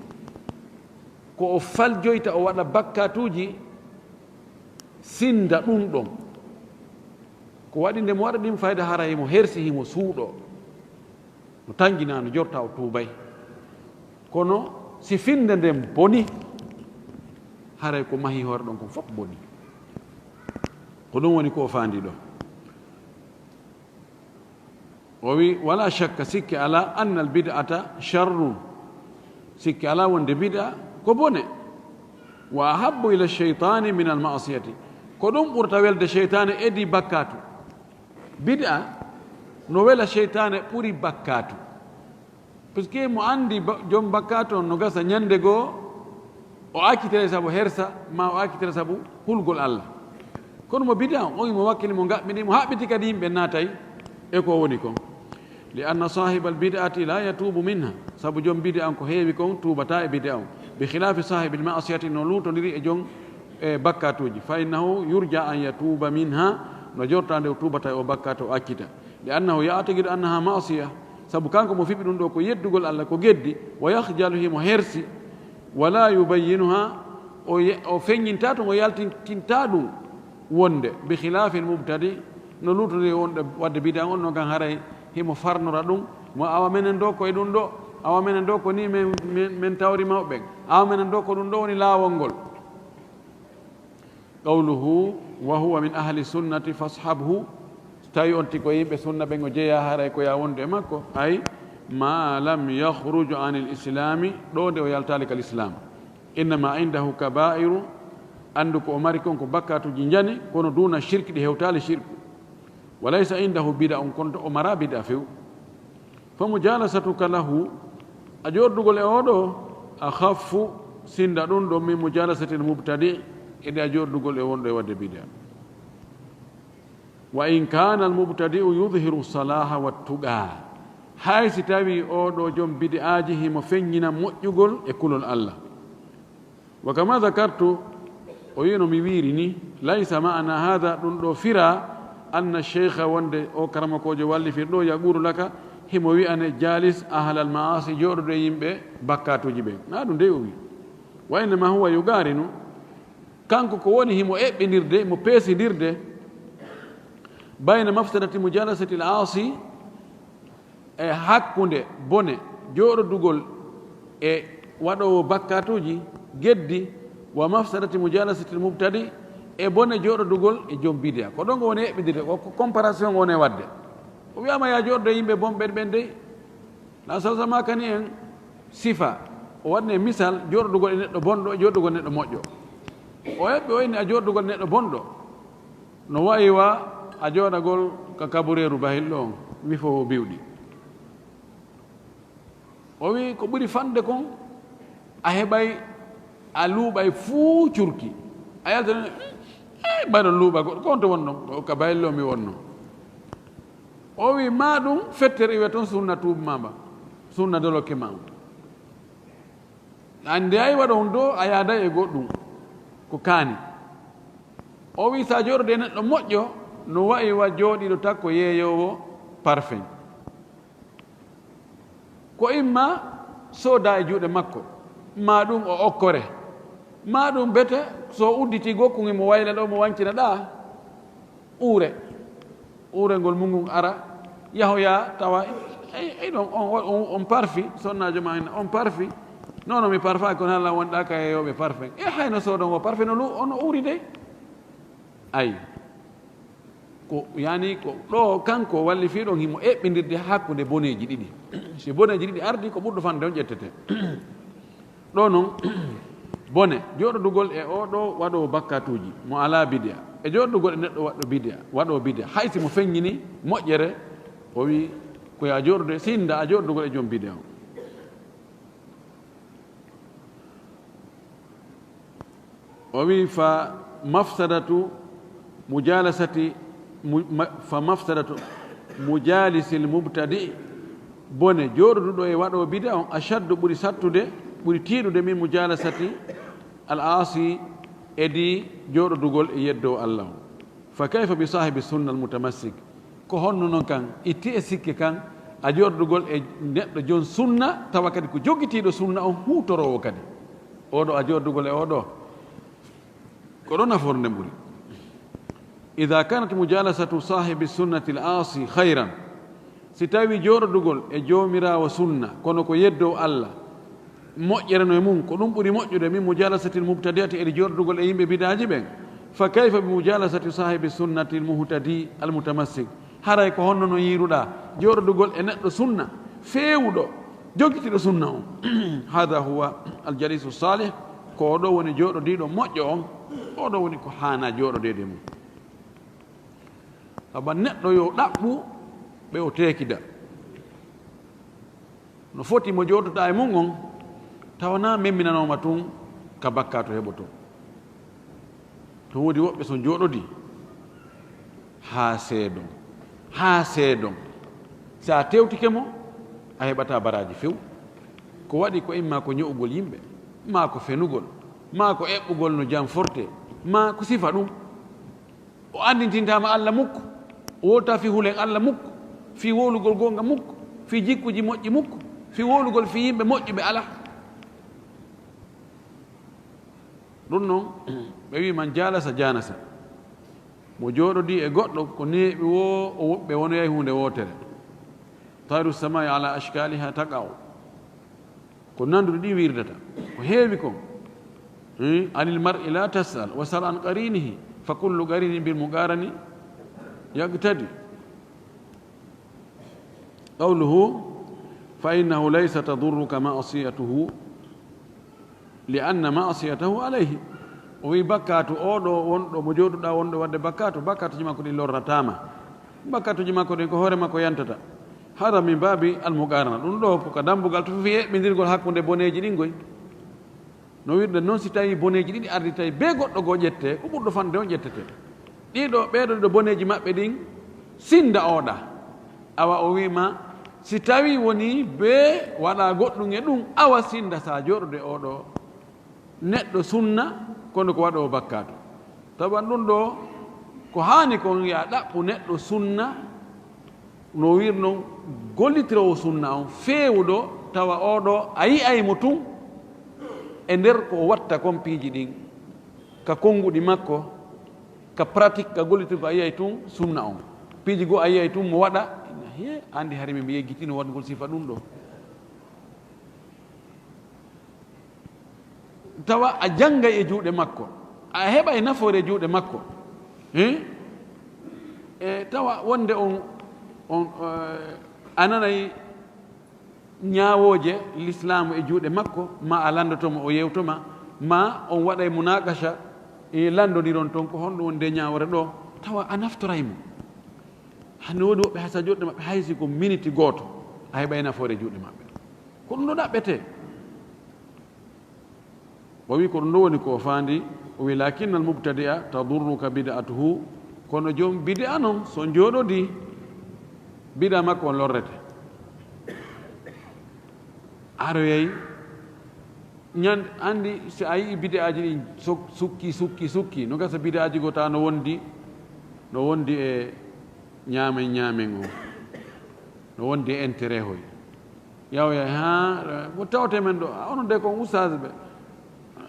ko o faljoyta o waɗa bakkatuuji sinda ɗum ɗon. Ko waɗi nde mo waɗa ɗin fayda hara himo hersi, himo suuɗo. No tanginaa, no jorta o tuubay. Kono si finde nden boni, haray ko mahi hoore ɗon kon fof boni. Ko ɗum woni ko o faandi ɗo. O wi, "Wala shakka, sikke ala, anna al bid'ata sharrun." Sikke ala wonde bid'a ko bone. "Wa ahabbu ila shaytani min al ma'siyati." Ko ɗum ɓurta welde sheytaane edi bakkatu. Bid'a no wela sheytaane ɓuri bakkatu. Puisque mo anndi ba-, joom bakkatu on no gasa ñande goo, o accitire sabu hersa, ma o accitire sabu hulgol Allah. Kono mo bid'a on, on mo wakkili, mo ngaɓɓini, mo haɓɓiti kadi yimɓe naatay e ko woni kon. "Li anna sahibal bid'ati la yatubu minha." Sabu joom bid'a on ko heewi kon tuubata e bid'a on. "Bi khilafi sahibil ma'siyati", no luutondiri e joom e bakkatuuji. "Fa innahu yurja an yatuba minha", no jorta nde o tuubata e o bakkatu o accita. "Li annahu ya'taqidu annaha ma'siya", sabu kanko mo fiɓi ɗum ɗo ko yeddugol Allah, ko geddi, "wa yakhjalu", himo hersi, "wa la yubayyinuha", o ye-, o feññinta ɗum, o yaltintinta ɗum wonde, "bi khilafil mubtadi", no luutondiri wonde wadde bid'a on, non kan haray himo farnora ɗum, mo awa menen ɗo ko e ɗum ɗo, awa menen ɗo ko ni men, men, men tawri mawɓe ɓen, awa menen ɗo ko ɗum ɗo woni laawol ngol. Qawluhu, "Wa huwa min ahli sunnati fashabhu." So tawi on tigi ko yimɓe sunna ɓen o jeyaa, haray ko ya wondu e makko. Ay, ma lam yakhruj anil islami, ɗo nde o yaltaali kal islam. "Innama indahu kabairu", anndu ko o mari kon ko bakkatuuji njani, kono duna shirki, ɗi hewtaali shirku. "Wa laysa indahu bid'a", on kono to o mara bid'a few. "Fa mujalasatuka lahu", a jordugol e oɗo, "akhaffu", sinda ɗum ɗo, "min mujalasatil mubtadi", e nde a jordugol e wonɗo e wadde bid'a. "Wa in kana al mubtadi'u yudhiru salaha wa tuqa", hay si tawi oɗo joom bid'aaji himo feññina moƴƴugol e kulol Allah. "Wa kama dhakartu", o wi'no mi wiiri ni, "laysa ma'na hadha", ɗum ɗo fira, "anna sheikha", wonde o karamokoojo wallifir ɗo, "yaqulu laka", himo wi'ane, "jalis ahlal ma'asi", jooɗodo e yimɓe bakkatuuji ɓen. Na ɗum dey o wi. "Wa innama huwa yuqarinu", kanko ko woni himo eɓɓindirde, himo peesindirde, "bayna mafsadati mujalasati al-asi", e hakkunde bone jooɗodugol e waɗoowo bakkatuuji geddi, "wa mafsadati mujalasati al-mubtadi", e bone jooɗodugol e joom bidiya. Ko ɗon o woni eɓɓindirde, ko, ko comparaison o woni waɗde. O wi'aama ya jooɗodo e yimɓe bonɓe ɓen dey. Na salsa makani en sifa, o waɗne misal jooɗodugol e neɗɗo bonɗo e jooɗodugol e neɗɗo moƴƴo. O eɓɓi o inni a jooɗodugol e neɗɗo bonɗo no wayi wa a jooɗagol ka kabureeru bahilɗo on wifoowo biwɗi. O wi ko ɓuri fande kon, a heɓay, a luuɓay fuu curki. A yaltani, "Eh, mbaɗon luuɓa goɗɗo, ko on to wonno?" "Ko ka bahilɗo mi wonno." O wi, "Ma ɗum fettere iwe toon, sunna tuubu ma mba, sunna dolokke ma on." Ande ay waɗa on ɗo, a yaaday e goɗɗum ko kaani. O wi, sa jooɗode e neɗɗo moƴƴo, no wayi wa jooɗiiɗo takko yeeyoowo parfum. Ko imma sooda e juuɗe makko, ma ɗum o okkore, ma ɗum bete so udditi gokku ngi mo wayla ɗo, mo wancina ɗa. Uure, uure ngol mungu ngun ara, yahoya tawa, ey, ey, ɗon on, on, on parfi, sonnaajo ma en, on parfi. Non, non, mi parfaaki, kono Allah wonɗa ka yeeyooɓe parfum. E hayno soodon o parfum no lu-, ono uuri dey. Ay. Ko, yani, ko ɗo kanko walli fii ɗon himo eɓɓindirde hakkunde boneeji ɗiɗi. Si boneeji ɗiɗi ardi, ko ɓurɗo fande on ƴettete. Ɗo noon, bone jooɗodugol e oo ɗoo waɗoowo bakkaatuuji, mo alaa bidi'a, e jooɗodugol e neɗɗo waɗɗo bidi'a, waɗoowo bidi'a, hay si mo feññini moƴƴere, o wi'i, ko yo a jooɗodu e, sinda a jooɗodugol e joom bidi'a on. O wi'i, fa mafsadatu mujalasati mu-, ma-, fa mafsadatu mujalisil mubtadi, bone jooɗoduɗo e waɗoowo bidi'a on, ashaddu, ɓuri sattude, ɓuri tiiɗude, min mujalasati al aasi, edii jooɗodugol e yeddoowo Allah on. Fa kayfa bi saahibi sunna al mutamassik? Ko honno non kan, itti e sikke kan, a jooɗodugol e neɗɗo joom sunna, tawa kadi ko jogitiiɗo sunna on, huutoroowo kadi? Oo ɗoo a jooɗodugol e oo ɗoo, ko ɗoo nafoore nden ɓuri. Ida kanat mujalasatu saahibi sunnati al aasi khayran, si tawii jooɗodugol e joomiraawo sunna, kono ko yeddoowo Allah, moƴƴere no e mum, ko ɗum ɓuri moƴƴude min mujalasatil mubtadi'ati, e jooɗodugol e yimɓe bidaaji ɓen. Fa kayfa bi mujalasati saahibi sunnati al muhtadi al mutamassik? Haray ko honno no yiiruɗaa jooɗodugol e neɗɗo sunna feewuɗo, jogitiiɗo sunna on? Hada huwa al jalisu salih, ko oo ɗoo woni jooɗodiiɗo moƴƴo on, oo ɗoo woni ko haanaa jooɗodeede e mum. Saba neɗɗo yo ɗaɓɓu ɓe o teekida. No foti mo jooɗoɗaa e mum on, tawa na memminanooma tun ka bakkaatu heɓotoo. No woodi woɓɓe so jooɗodii haa seedon, haa seedon. Si a tewtike mo, a heɓataa baraaji few. Ko waɗi ko imma ko ño'ugol yimɓe, maa ko fenugol, maa ko eɓɓugol no jam fortee, maa ko sifa ɗum. O anndintintaama Allah mukko, o wowlataa fii hulen Allah mukko, fii wowlugol goonga mukko, fii jikkuuji moƴƴi mukko, fii wowlugol fii yimɓe moƴƴuɓe alaa. Ɗum noon, ɓe wi'i, man jalasa janasa. Mo jooɗodii e goɗɗo, ko neeɓi woo o woɓɓe wonoyay huunde wootere. Tayru samaa'i ala ashkaliha taqa'u. Ko nanduɗi ɗi wirdata. Ko heewi kon. Hmm? Anil mar'i la tas'al, wa sal an qarinihi, fa kullu qarinin bil muqarani yaqtadi. Qawluhu, fa innahu laysa tadurruka ma'siyatuhu, li anna ma'siyatahu alayhi. O wi'i, bakkaatu oo ɗoo wonɗo, mo jooɗuɗaa wonɗo waɗde bakkaatu, bakkaatuuji makko ɗin lorrataa ma. Bakkaatuuji makko ɗin ko hoore makko yantata. Hada min baabi al muqarana. Ɗum ɗoo ko ka dambugal to fii eɓɓindirgol hakkunde boneeji ɗin goy. No wi'irɗen non, si tawii boneeji ɗiɗi ardii, tawi bee goɗɗo goo ƴettee, ko ɓurɗo fanɗude on ƴettetee. Ɗii ɗoo, ɓee ɗoo ɗiɗo boneeji maɓɓe ɗin, sinda oo ɗaa. Awa o wi'i ma, si tawii wonii bee waɗaa goɗɗum e ɗum, awa sinda si a jooɗodu e oo ɗoo neɗɗo sunna, kono ko waɗoowo bakkaatu. Tawa ɗum ɗoo, ko haani kon, yo a ɗaɓɓu neɗɗo sunna, no wi'irnoo gollitiroowo sunna on, feewuɗo, tawa oo ɗoo a yi'ay mo tun e nder ko o watta kon piiji ɗin, ka konnguɗi makko, ka pratique, ka gollitirgol, a yi'ay tun sunna on. Piiji goo a yi'ay tun mo waɗa, ina, hee, anndi hari min mi yeggitino waɗugol sifa ɗum ɗoo. Tawa a janngay e juuɗe makko, a heɓay nafoore e juuɗe makko. Hein? E tawa wonde on, on, eh, a nanay ñaawooje lislaamu e juuɗe makko, ma a lanndoto mo, o yewto ma, ma on waɗay munaqasha, e lanndondiron ton ko honɗum woni nde ñaawoore ɗoo, tawa a naftoray mo. Hannde woodi woɓɓe hay so a jooɗii e maɓɓe, hay si ko miniti gooto, a heɓay nafoore e juuɗe maɓɓe. Ko ɗum ɗoo ɗaɓɓetee. O wi'i ko ɗum ɗoo woni ko o faandi, o wi'i, "Lakinnal mubtadi'a tadurruka bid'atuhu." Kono joom bid'a non, so jooɗodii, bid'a makko on lorrete. Aroyay, ñande, anndi si a yi'ii bid'aaji ɗin sok-, sukki, sukki, sukki, no gasa bid'aaji goo tawa no wondi, no wondi e ñaamen, ñaamen o, no wondi e intérêt hoy. Yaw, yaw, haa, mo tawte men ɗoo, a, onon de ko on ustaas ɓe.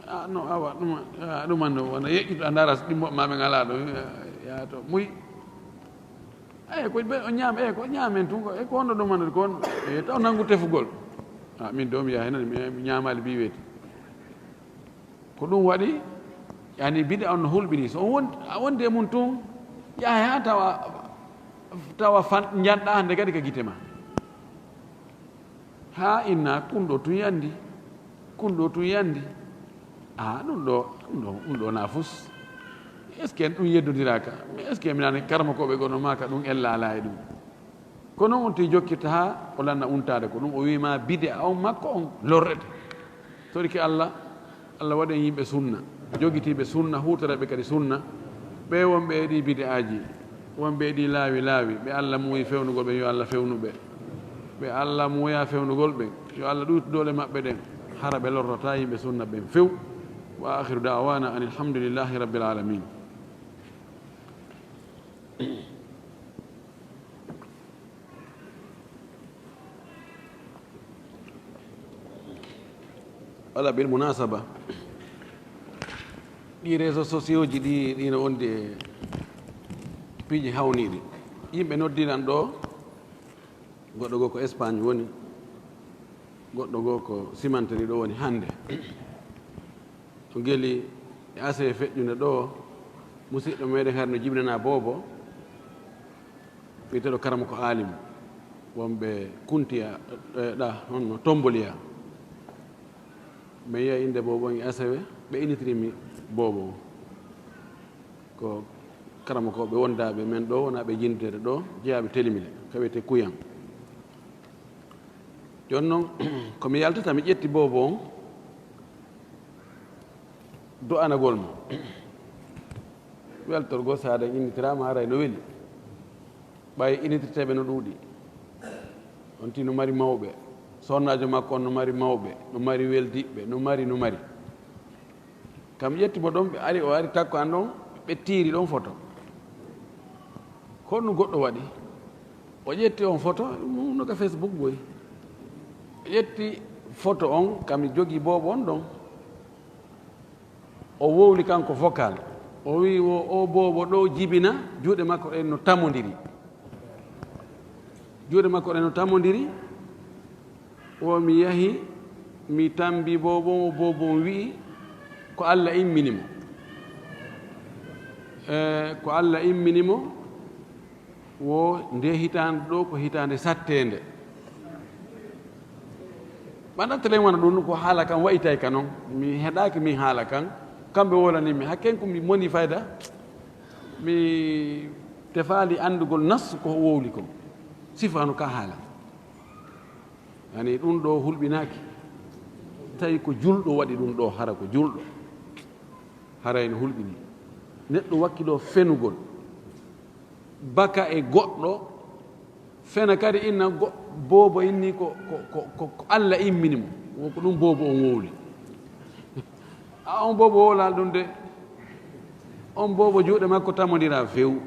A, no, awa, ɗuma, a, ɗuma no, wona yeƴƴude, a ndaara so ɗimmoɓe ma ɓen alaa ɗoo, ya, ya to, muy. Eyi, ko ɓe, o ñaam, eyi, ko ñaamen tun, ko, e ko honno ɗum wonata ko on? E taw nanngu tefugol. A, min ɗoo mi yahay nan, mi, mi ñaamaali mbi weeti. Ko ɗum waɗi, yani, bid'a on no hulɓinii. So on won-, a wondi e mum tun, yahay haa tawa, tawa fan-, njanɗaa hannde kadi ka gite ma. Haa inna kun ɗoo tun yandi. Kun ɗo tun yandi. A, ɗum ɗo, ɗum ɗo, ɗum ɗo na fus. Est-ce que ɗum yeddodiraaka? Mais est-ce que mi nani karmakooɓe gono maaka ɗum ella alaa e ɗum? Ko noon on tigi jokkirta haa o lanna untaade ko ɗum. O wiima bid'a on makko on lorrete. Torike Allah, Allah waɗen yimɓe sunna, jogitiiɓe sunna, huutoreeɓe kadi sunna. Ɓe wonɓe e ɗi bid'aaji, wonɓe e ɗi laawi laawi, ɓe Allah muuyi fewnugol ɓen, yo Allah fewnu ɓe. Ɓe Allah muuya fewnugol ɓen, yo Allah ɗuytu doole maɓɓe ɗen, hara ɓe lorrataa yimɓe sunna ɓen few. Wa akhiru da'wana anil hamdulillahi rabbil alamin. Wala bil munasaba, ɗi réseaux sociaux ji ɗi, ɗi no wondi e piiji hawniiɗi. Yimɓe noddiran ɗo, goɗɗo goo ko Espagne woni, goɗɗo goo ko Cimanterie ɗo woni hannde. O geli e asee feƴƴunde ɗo, musiɗɗo meɗen hari no jibinana boobo, wiyeteeɗo Karama ko Alim, wonɓe Kuntiya, e, ɗa, honno, Tomboliya. Mi yiya innde boobo on e asewe, ɓe initirii mi boobo on. Ko karamokooɓe wondaaɓe men ɗo, wonaa ɓe jindeede ɗo, jeyaaɓe Telimile, ka wiyetee Kuyan. Jooni noon, ko mi yaltata, mi ƴetti boobo on, du'anagol mo. Weltorgol, so aɗa innitiraama, haray no weli. Ɓay innitirteeɓe no ɗuuɗi. On tigi no mari mawɓe. Sonnaajo makko on no mari mawɓe, no mari weldiɓɓe, no mari, no mari. Kam ƴetti mo ɗon, ɓe ari, o ari takko an ɗon, ɓe tiiri ɗon foto. Ko honno goɗɗo waɗi? O ƴetti on foto, ɗum no ka Facebook boy. O ƴetti foto on, kam mi jogii boobo on ɗon. O wowli kanko vocal. O wi'i wo o boobo ɗo jibina, juuɗe makko ɗen no tamondiri. Juuɗe makko ɗen no tamondiri. Wo mi yahi, mi tambi boobo on, boobo on wi'i ko Allah immini mo. E, ko Allah immini mo, wo nde hitaande ɗo ko hitaande satteende. Ɓanɗa telen wona ɗum ko haala kan wa'itay ka non. Mi heɗaaki min haala kan. Kamɓe wolani mi. Hakken ko mi moni fayda. Mi tefaali anndugol nas ko wowli kon. Sifaanu ka haala. Yani ɗum ɗo hulɓinaaki. Tawi ko julɗo waɗi ɗum ɗo, hara ko julɗo. Haray no hulɓini. Neɗɗo wakkiloo fenugol. Baka e goɗɗo, fena kadi inna go-, boobo inni ko, ko, ko, ko, ko Allah immini mo. Wo ko ɗum boobo on wowli. A on boobo wowlaali ɗum de. On boobo juuɗe makko tamondira few.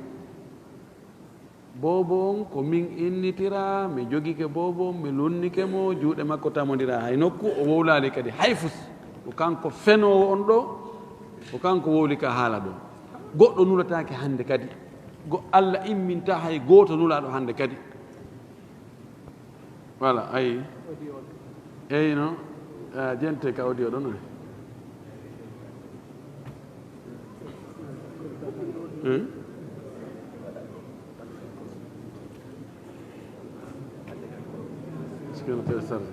Boobo on ko min innitira, mi jogike boobo on, mi lunnike mo, juuɗe makko tamondira hay nokku, o wowlaali kadi hay fus. Ko kanko fenoowo on ɗo, ko kanko wowli ka haala ɗo. Goɗɗo nulataake hannde kadi. Go-, Allah imminta hay gooto nulaaɗo hannde kadi. Voilà, ayi. Eyi, non. Ah, jente ka audio ɗon, eh. Hmm? Est-ce que no télécharge?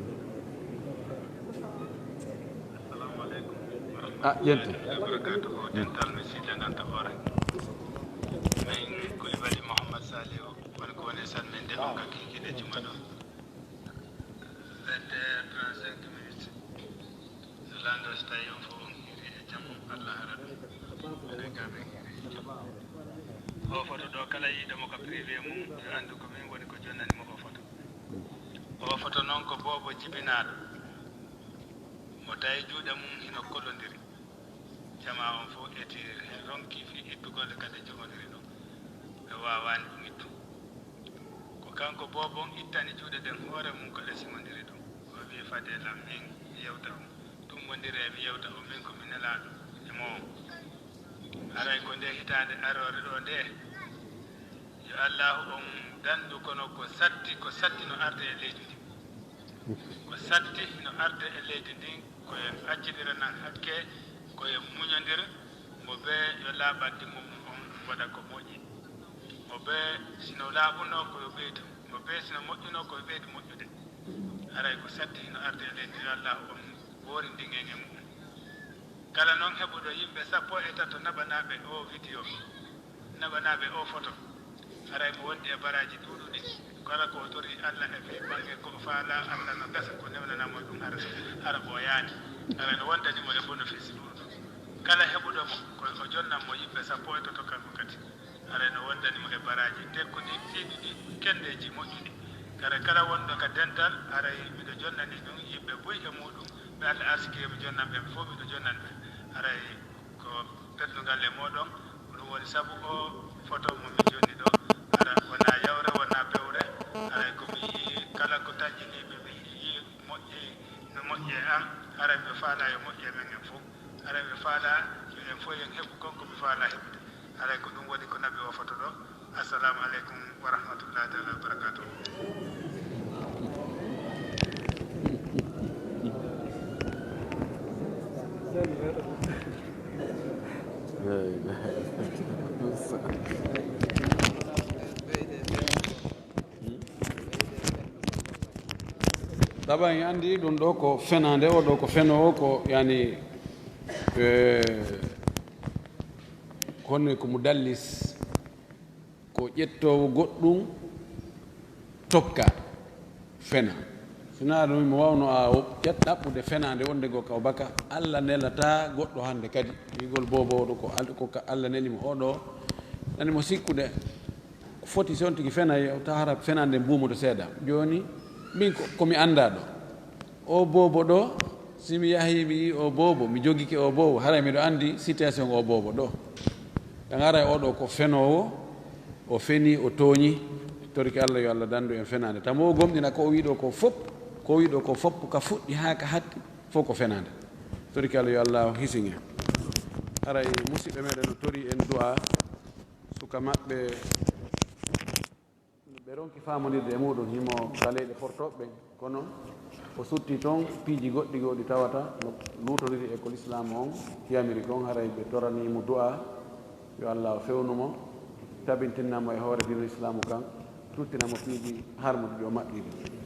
Assalamu aleykum wa rahmatullahi taala wa barakatuhu. Dental mi si janganta hoore. Min Koulibaly Mouhammad Saliou, woni ko woni e salminde on ka kikiɗe juma ɗo. Vingt et un heures trente-cinq minutes. So lanndo so tawi on fof on hiiri e jam, Allah hara ɗum. Enen ga men hiiri e jam. O foto ɗo, kala yiiɗo mo ka privé mum, yo anndu ko min woni ko jonnani mo o foto. O foto noon ko boobo jibinaaɗo. Mo tawi juuɗe mum hino kollondiri. Jamaa on fof eti, ronki fii ittugol ɗe, kadi jogondiri ɗum. Ɓe waawaani ɗum ittu. Ko kanko boobo on ittani juuɗe ɗen hoore mum, ko ɗe simondiri ɗum. O wi'i, "Fadee lan min mi yewta on. Tummbondiree mi yewta on, min ko mi nelaaɗo e moo on." Haray ko nde hitaande aroore ɗoo ndee, yo Allaahu on danndu, kono ko satti, ko satti no arde e leydi ndin. Ko satti no arde e leydi ndin, ko en accidira nan hakke, ko en muñondira, mo bee yo laaɓal ɗimmo mum on waɗa ko moƴƴi. Mo bee si no laaɓunoo ko yo ɓeydu, mo bee si no moƴƴunoo ko yo ɓeydu moƴƴude. Haray ko satti hino arde e leydi, yo Allaahu on Woori ndingen e mu'um. Kala non heɓuɗo yimɓe sappo e tato naɓanaaɓe oo vidio, naɓanaaɓe oo foto, haray mo wondi e baraaji ɗuuɗuɗi. Kala ko o torii Alla e fii bannge ko o faalaa Alla no gasa ko newnanaa mo ɗum hara, hara ɓooyaani. Haray no wondani mo e bonofisi ɗuuɗuɗo. Kala heɓuɗo mo, ko o jonnan mo yimɓe sappo e tato kanko kadi. Haray no wondani mo e baraaji tekkuɗi, tiiɗuɗi, kenndeeji moƴƴuɗi. Kare kala wonɗo ka dental, haray miɗo jonnani ɗum yimɓe buy e muuɗum, ɓe Alla arsiki e mi jonnan ɓe, ɓe fof miɗo jonnan ɓe. Haray ko teddungal e mooɗon, ko ɗum woni sabu oo foto mo mi jonni ɗoo. Hara wonaa yawre, wonaa bewre, haray ko mi yii kala ko tanƴinii mi, mi yii moƴƴi, no moƴƴi e an, haray miɗo faalaa yo moƴƴi e men en fof. Haray mi faalaa yo en fof en heɓu kon ko mi faalaa heɓude. Haray ko ɗum woni ko naɓi oo foto ɗoo. Assalamu aleykum wa rahmatullahi taala wa barakatuh. Ɗaɓa en anndi ɗum ɗoo ko fenaande, oo ɗoo ko fenoowo, ko yani, eh, kono ko mudallis, ko ƴettoowo goɗɗum tokka fena. Sinaa ɗum mo waawno a ƴat-, ɗaɓɓude fenaande wonde goo ka o baka, Alla nelataa goɗɗo hannde kadi. Wiigol boobo oɗo ko Al-, ko ka Alla neli mo oɗo, nani mo sikkude. Foti si on tigi fena, taw hara fenaande mbuumoto seeɗa. Jooni, min ko, ko mi anndaa ɗo. O boobo ɗo, si mi yahii mi yii o boobo, mi jogike o boobo, haray miɗo anndi situation o boobo ɗo. Tan haray oɗo ko fenoowo, o fenii, o tooñi, torike Alla yo Alla danndu en fenaande. Tamo o gomɗina ko o wii ɗo ko fop, ko o wii ɗo ko fop, ka fuɗɗi haa ka hatti, fof ko fenaande. Torike Alla yo Alla hisin en. Haray musidɓe meɗen no torii en du'a, suka maɓɓe, ɓe ronki faamondirde e muɗum himo ka leyɗe portooɓe ɓen, kono o sutti toon piiji goɗɗi goo ɗi tawata no luutoniri e ko lislaamu on yamiri kon, haray ɓe toranii mo du'a yo Alla o fewnu mo, tabintinna mo e hoore diina lislaamu kan, tuttina mo piiji harmuɗi ɗi o maɓɓiri.